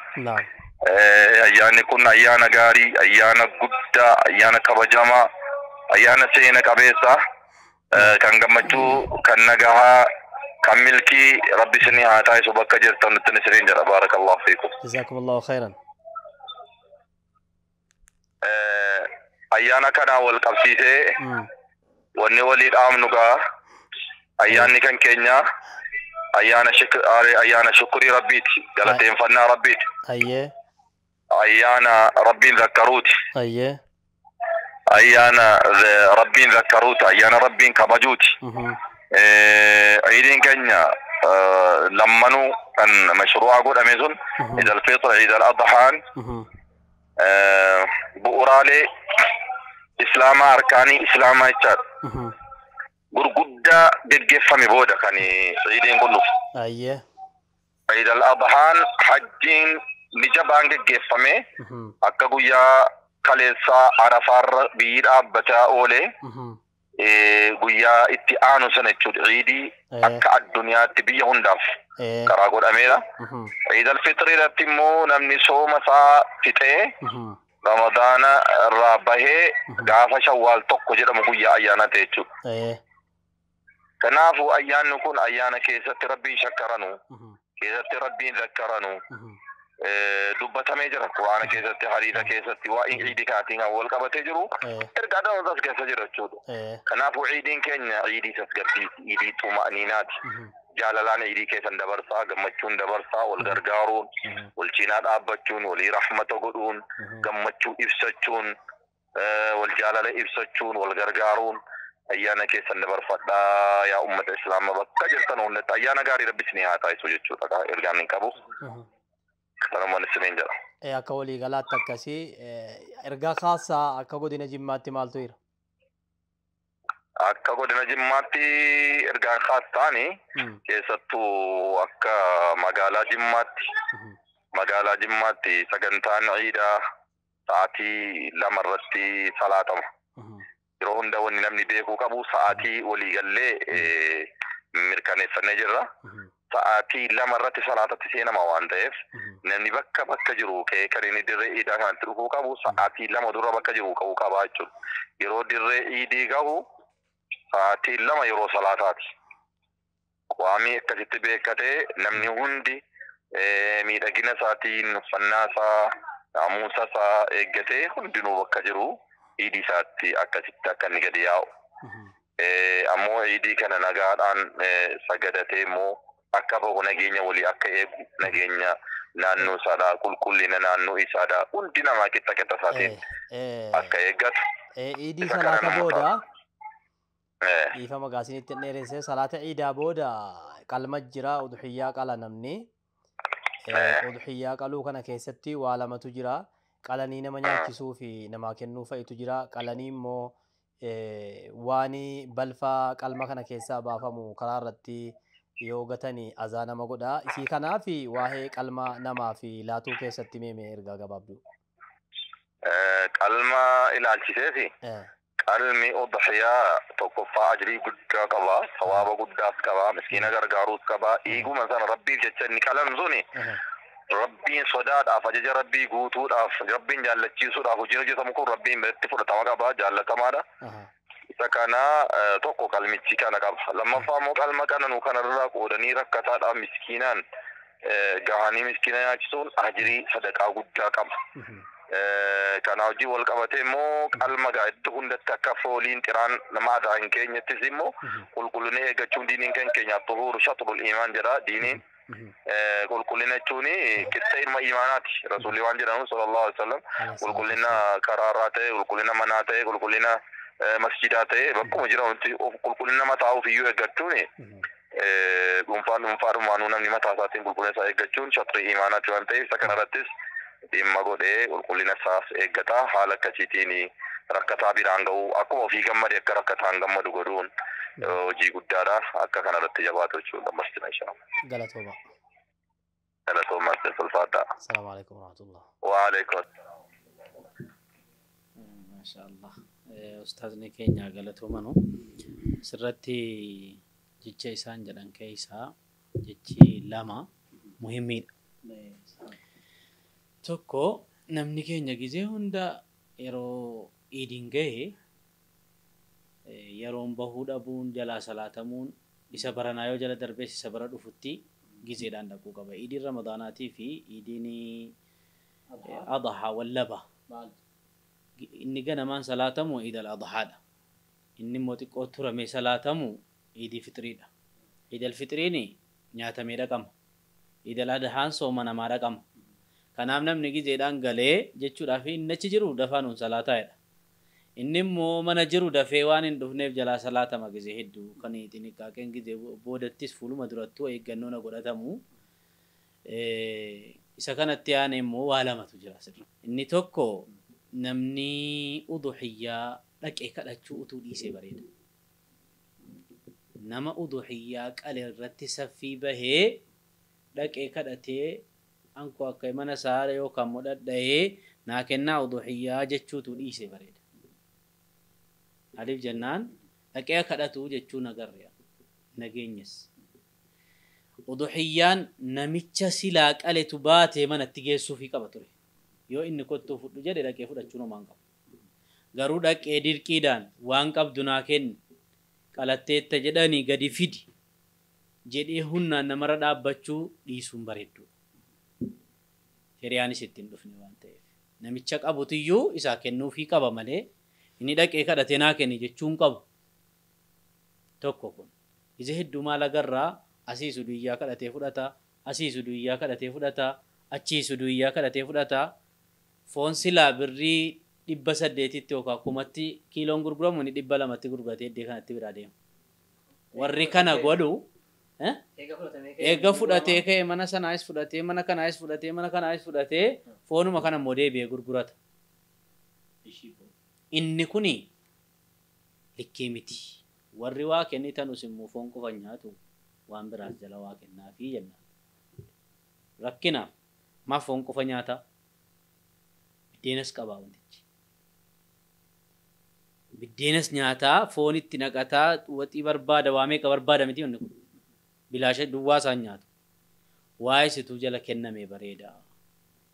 Ayyaanni kun ayyaana gaarii, ayyaana guddaa, ayyaana kabajamaa, ayyaana seena qabeessa, kan gammachuu, kan nagahaa, kan milkii Rabbi isinii haa taasisu bakka jirtan nutti isiniin jedha. Baarakallahu fiikum. Jazakumullahu khairan. Ayyaana kanaa wal qabsiisee wanni walii dhaamnu gaa ayyaanni kan keenya ayyaana shukurii Rabbiiti, galateeffannaa Rabbiiti. Ayyaana Rabbiin zakkaruuti. Ayyaana Rabbiin zakkaruuti, ayyaana Rabbiin kabajuuti. Iidiin keenya lammanuu kan mashruu'a godhame sun Iid al-Fitr, Iid al-Adhaan bu'uuraalee Islaamaa, arkaanii Islaamaa jechaadha. Gurguddaa geggeeffame booda kan iidiin kun dhufu. Iid al-Adhaan hajjiin ni jabaan geggeeffame akka guyyaa kaleessaa Arafaarra biyyi dhaabbataa oolee guyyaa itti aanu sana jechuudha. Iidii akka addunyaatti biyya hundaaf karaa godhameera. Iid al-Fitr irratti immoo namni sooma isaa fixee Ramadaana irraa bahee gaafa Shawwaal 1 jedhamu guyyaa ayyaana ta'e jechuudha. Kanaafuu ayyaanni kun ayyaana keessatti Rabbiin shakkaranu, keessatti Rabbiin zakkaranu dubbatamee jira. Quraana keessatti, hadiisa keessatti waa'ee iidii kanaatiin kan wal qabatee jiru ergaa dhalootaas keessa jira jechuudha. Kanaafuu iidiin keenya iidii tasgabbiiti, iidii xuma'aniinaati. Jaalalaan iidii keessan dabarsaa, gammachuun dabarsaa, wal gargaaruun, wal cinaa dhaabbachuun, walii rahmata godhuun, gammachuu ibsachuun, wal jaalala ibsachuun, wal gargaaruun ayyaana keessan dabarfadhaa yaa ummata Islaamaa bakka jirtan hundatti ayyaana gaarii Rabbi isinii haa taasisu jechuudha ergaan hin qabu. Kanumaan isiniin jedha. Akka waliigalaatti akkasii ergaa kaasaa akka godina Jimmaatti maaltu jira? Akka godina Jimmaatti ergaan kaas ta'anii keessattuu akka magaalaa Jimmaatti sagantaan iidaa sa'aatii 2 irratti salaatama. Yeroo hunda wanni namni beekuu qabu sa'aatii waliigallee mirkaneeffannee jirra. Sa'aatii 2 irratti salaatatti seenama waan ta'eef namni bakka bakka jiru ka'ee kan inni dirree iidaa kanatti dhufuu qabu sa'aatii 2 dura bakka jiru ka'uu qaba jechuudha. Yeroo dirree iidii gahu sa'aatii 2 yeroo salaataati. Qaamii akkasitti beekatee namni hundi miidhagina isaatiin, uffannaa isaa, naamusa isaa eeggatee hundinuu bakka jiru iidii isaatti akkasitti akka inni gadi yaa'u. Ammoo iidii kana nagaadhaan sagadatee immoo akka bahu nageenya walii akka eegu, nageenya naannoo isaadhaa, qulqullina naannoo isaadhaa hundi namaa qixa qixa isaatiin akka eeggatu. Iidii salaata booda dhiifama gaasinitti dheeressee salaata iidaa booda qalma jira, udhiyyaa qala namni. Udhiyyaa qaluu kana keessatti waa lamatu jira. Qalanii nama nyaachisuu fi namaa kennuu fa'itu jira. Qalanii immoo waan balfa qalma kana keessaa baafamu karaa irratti yoo gatanii azaa nama godha. Isii kanaaf waa'ee qalma namaa fi laatuu keessatti meeme ergaa gabaabduu. Qalma ilaalchiseefi qalmi udhiyaa tokkoffaa ajrii guddaa qaba, sawaaba guddaas qaba, miskiina gargaaruus qaba. Dhiiguma sana Rabbiif jecha inni qalam suni Rabbiin sodaadhaaf, ajaja Rabbii guutuudhaaf, Rabbiin jaallachiisuudhaaf hojiin hojjetamu kun Rabbiin biratti fudhatama qaba, jaallatamaadha. Isa kana tokko qalmichi kana qaba. Lammaffaa immoo qalma kana nu kanarraa qoodanii rakkataadhaaf miskiinaan gahanii miskiina nyaachisuun ajrii sadaqaa guddaa qaba. Kana hojii wal qabatee immoo qalma gaa iddoo hundatti akka fooliin xiraan nama aadaa hin keenyattis immoo qulqullina eeggachuun diiniin kan keenyaaf xuhuuru shaxrul iimaan jedha diiniin. Qulqullina jechuun qixxee ilma iimaanaati. Rasuulli waan jedhamu sallallahu alaihi wasallam qulqullina karaarraa ta'e, qulqullina manaa ta'e, qulqullina masjidaa ta'e bakkuma jiranutti qulqullina mataa ofiiyyuu eeggachuun dhuunfaa dhuunfaadhumaanuu namni mataa isaatiin qulqullina isaa eeggachuun shaxrii iimaanaati waan ta'eef isa kanarrattis dhimma godhee qulqullina isaas eeggata. Haala akkasiitiin rakkataa biraan ga'uu akkuma ofii gammade akka rakkataan gammadu godhuun hojii guddaadha. Akka kanarratti jabaatu jechuudha masjida inshallah. Galatooma. Galatooma ulfaadha. Assalaamu alaikum warahmatullah. Wa alaikum. Maashaallah. Ustaazni keenya galatoomanu sirratti jecha isaan jedhan keessaa jechi lama muhimmiidha. Tokko namni keenya gizee hunda yeroo iidiin gahe yeroon bahuu dhabuun jalaa salaatamuun isa baranaa yoo jala darbees isa bara dhufutti gizeedhaan dhaquu qaba. Iidiin Ramadaanaatii fi iidiin Adhaa wallaba. Inni ganamaan salaatamu Iid al-Adhaadha. Inni immoo xiqqoo turamee salaatamu Iidii Fixriidha. Iid al-Fixriin nyaatamee dhaqama. Iid al-Adhaan sooma namaa dhaqama. Kanaaf namni gizeedhaan galee jechuudhaaf inni achi jiru dafaa nuun salaataa'edha. Inni immoo mana jiru dafee waan hin dhufneef jalaa salaatama gizee hedduu kan xiniqqaaqeen gizee boodattis fuuluma durattuu eeggannoo na godhatamu. Isa kanatti aanee immoo waa lamatu jira asirra. Inni tokko namni uduhiyyaa dhaqee kadhachuu utuu dhiisee bareeda. Nama uduhiyyaa qale irratti saffii bahee dhaqee kadhatee anko akka mana isaa yookaan immoo dhadha'ee naa kennaa uduhiyyaa jechuutu dhiisee bareeda. Maaliif jennaan dhaqee kadhatu jechuun agarre nageenyas. Uduhiyyaan namicha silaa qaletu baatee manatti geessuufii qaba ture. Yoo inni kottuu fudhu jedhe dhaqee fudhachuun homaa hin qabu. Garuu dhaqee dirqiidhaan waan qabdu naa kenni qalatteetta jedhanii gadi fidi jedhee humnaan namarra dhaabbachuu dhiisuun bareedduudha. Hiriyaanis ittiin dhufne waan ta'eef. Namicha qabutiyyuu isaa kennuufii qaba malee inni dhaqee kadhatee naa kenni jechuun qabu. Tokko kun. Ija hedduu maal agarraa asiisu duyyaa kadhatee fudhata, asiisu duyyaa kadhatee fudhata, achiisu duyyaa kadhatee fudhata. Foon silaa birrii 800tti yookaan 1000tti kiiloon gurguramu inni 200tti gurguratee iddoo kanatti biraa deema. Warri kana godhu eega fudhatee ka'ee mana sanaayis fudhatee mana kanaayis fudhatee mana kanaayis fudhatee foonuma kana immoo deebi'ee gurgurata. Inni kuni likkii miti. Warri waa kennitanus immoo foon qofa nyaatu waan biraas jala waa kennaafii jenna. Rakkina maaf foon qofa nyaata? Biddeenas qabaa wantichi. Biddeenas nyaataa foon itti naqataa waxii barbaada waa meeqa barbaada miti wanni kun. Bilaasha duwwaa isaan nyaatu. Waa isitu jala kenname bareeda.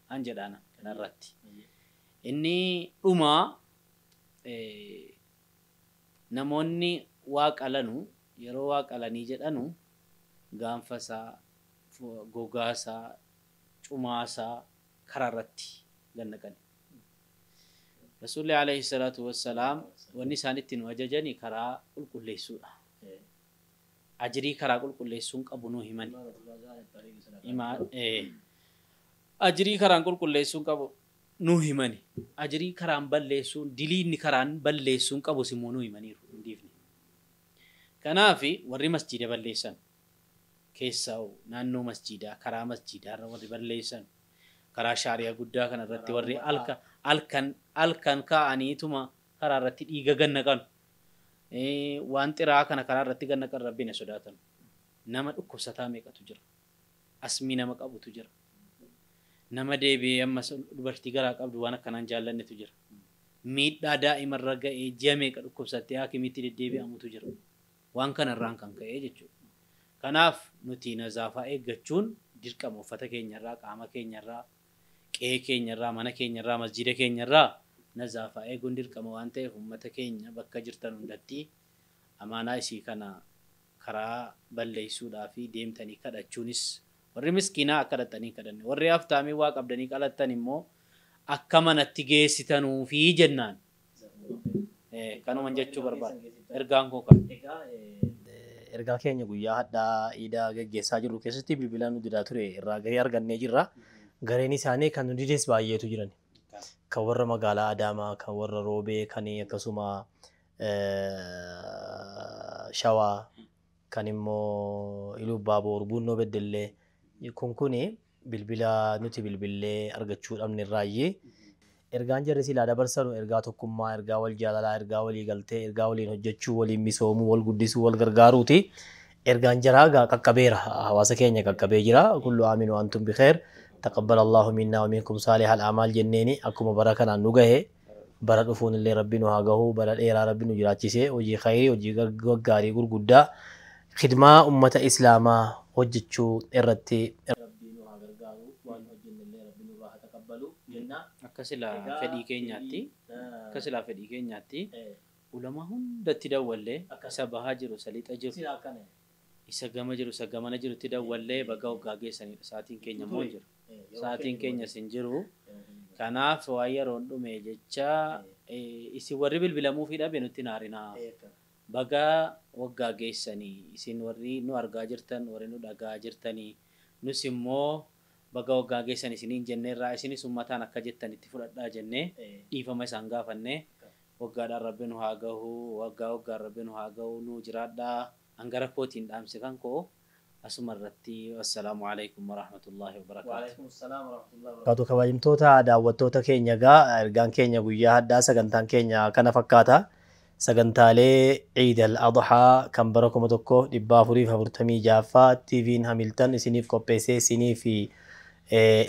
An jedhaana kanarratti. Inni dhumaa namoonni waa qalanu yeroo waa qalanii jedhanu gaanfa isaa, gogaa isaa, cumaa isaa karaa irratti gannaqani. Rasuulli alayhi salaatu wassalaam wanni isaan itti nu ajajani karaa qulqulleessuudha. Ajirii karaa qulqulleessuun qabu nuu himani. Ajirii karaan qulqulleessuun qabu nuu himani. Ajirii karaan balleessuun diliinni karaan balleessuun qabus immoo nuu himaniiru hin dhiifne. Kanaaf warri masjiida balleessan keessaa naannoo masjiidaa karaa masjiidaa irra warri balleessan karaa shaariyaa guddaa kana irratti warri halkan kaa'aniituma karaa irratti dhiiga gannaqan waan xiraa kana karaa irratti gannaqan rabbiin hin sodaatan. Nama dhukkubsataa meeqatu jira? Asmii nama qabutu jira. Nama deebi'ee ammas dubartii garaa qabdu waan akkanaan jaallannetu jira. Miidhaa daa'imarra ga'ee ji'a meeqa dhukkubsattee haakimiitti deddeebi'amutu jira. Waan kanarraan kan ka'e jechuudha. Kanaaf nuti nazaafaa eeggachuun dirqama uffata keenyarraa, qaama keenyarraa, qe'ee keenyarraa, mana keenyarraa, masjiida keenyarraa nazaafaa eeguun dirqama waan ta'eef uummata keenya bakka jirtan hundatti amaanaa isii kana karaa balleessuudhaa fi deemtanii kadhachuunis warri miskiinaa akka kadhatanii kadhanne warri haftaamii waa qabdanii qalattan immoo akka manatti geessitanuufi jennaan. Kanuman jechuu barbaada. Ergaan koo kana. Ergaa keenya guyyaa hadhaa iidaa geggeessaa jirru keessatti bilbila nu didaa ture irraa garee argannee jirra. Gareen isaanii kan nu dides baay'eetu jiran. Kan warra magaalaa Adaamaa, kan warra Roobee, kan akkasuma Shawaa, kan immoo Iluu Baaboor, Bunnoo Beddellee. Kun kuni bilbila nuti bilbillee argachuu dhabne irraayyee. Ergaan jarri silaa dabarsanu ergaa tokkummaa, ergaa wal jaalalaa, ergaa walii galtee, ergaa waliin hojjechuu, waliin misoomuu, wal guddisuu, wal gargaaruuti. Ergaan jaraa gaa qaqqabeera. Hawaasa keenya qaqqabee jira. Kullu aamin wa antum bikheer. Taqabbal Allahu minna wa minkum saalihal a'maal jenneeni akkuma bara kanaan nu gahe bara dhufuun illee rabbi nu haa gahu bara dheeraa rabbi nu jiraachisee hojii khayrii hojii gaggaarii gurguddaa Khidmaa ummata Islaamaa hojjechuu irratti Rabbii nu haa gargaaru, waan hojjennellee Rabbi nurraa haa taqabbalu jenna. Akka silaa fedhii keenyaatti, akka silaa fedhii keenyaatti ulamaa hundatti dawwallee, isa bahaa jiru, isa lixa jiru, isa gama jiru, isa gamana jirutti dawwallee baga waggaa geessanidha. Sa'aatiin keenya immoo hin jiru. Sa'aatiin keenyas hin jiru. Kanaaf waan yeroon dhume jecha isin warri bilbilamuufii dhabe nutti hin aarinaa. Baga waggaa geessanii isin warri nu argaa jirtan, warri nu dhagaa jirtanii, nus immoo baga waggaa geessan isiniin jenneerraa, isinis ummataan akka jettanitti fudhadhaa jennee dhiifama isaan gaafannee, waggaadhaan Rabbi nu haa gahu, waggaa waggaan Rabbi nu haa gahu, nu jiraadhaa. Hangara kootiin dhaamse kan koo asuma irratti, assalaamu alaikum warahmatullaahi wabarakaatu. Kaatu kabajamtoota daawwattoota keenya, gaa ergaan keenya guyyaa haddaa sagantaan keenya kana fakkaata. Sagantaalee Eid al-Adhaa kan bara 1446ffaa TV'n Hamilton isiniif qopheessee isiniif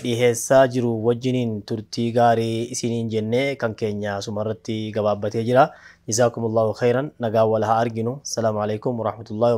dhiheessaa jiru wajjiniin turtii gaarii isiniin jennee kan keenya asumarratti gabaabbatee jira. Jazaakumullahu khairan, nagaa wal haa arginu. Assalaamu alaikum warahmatullahi.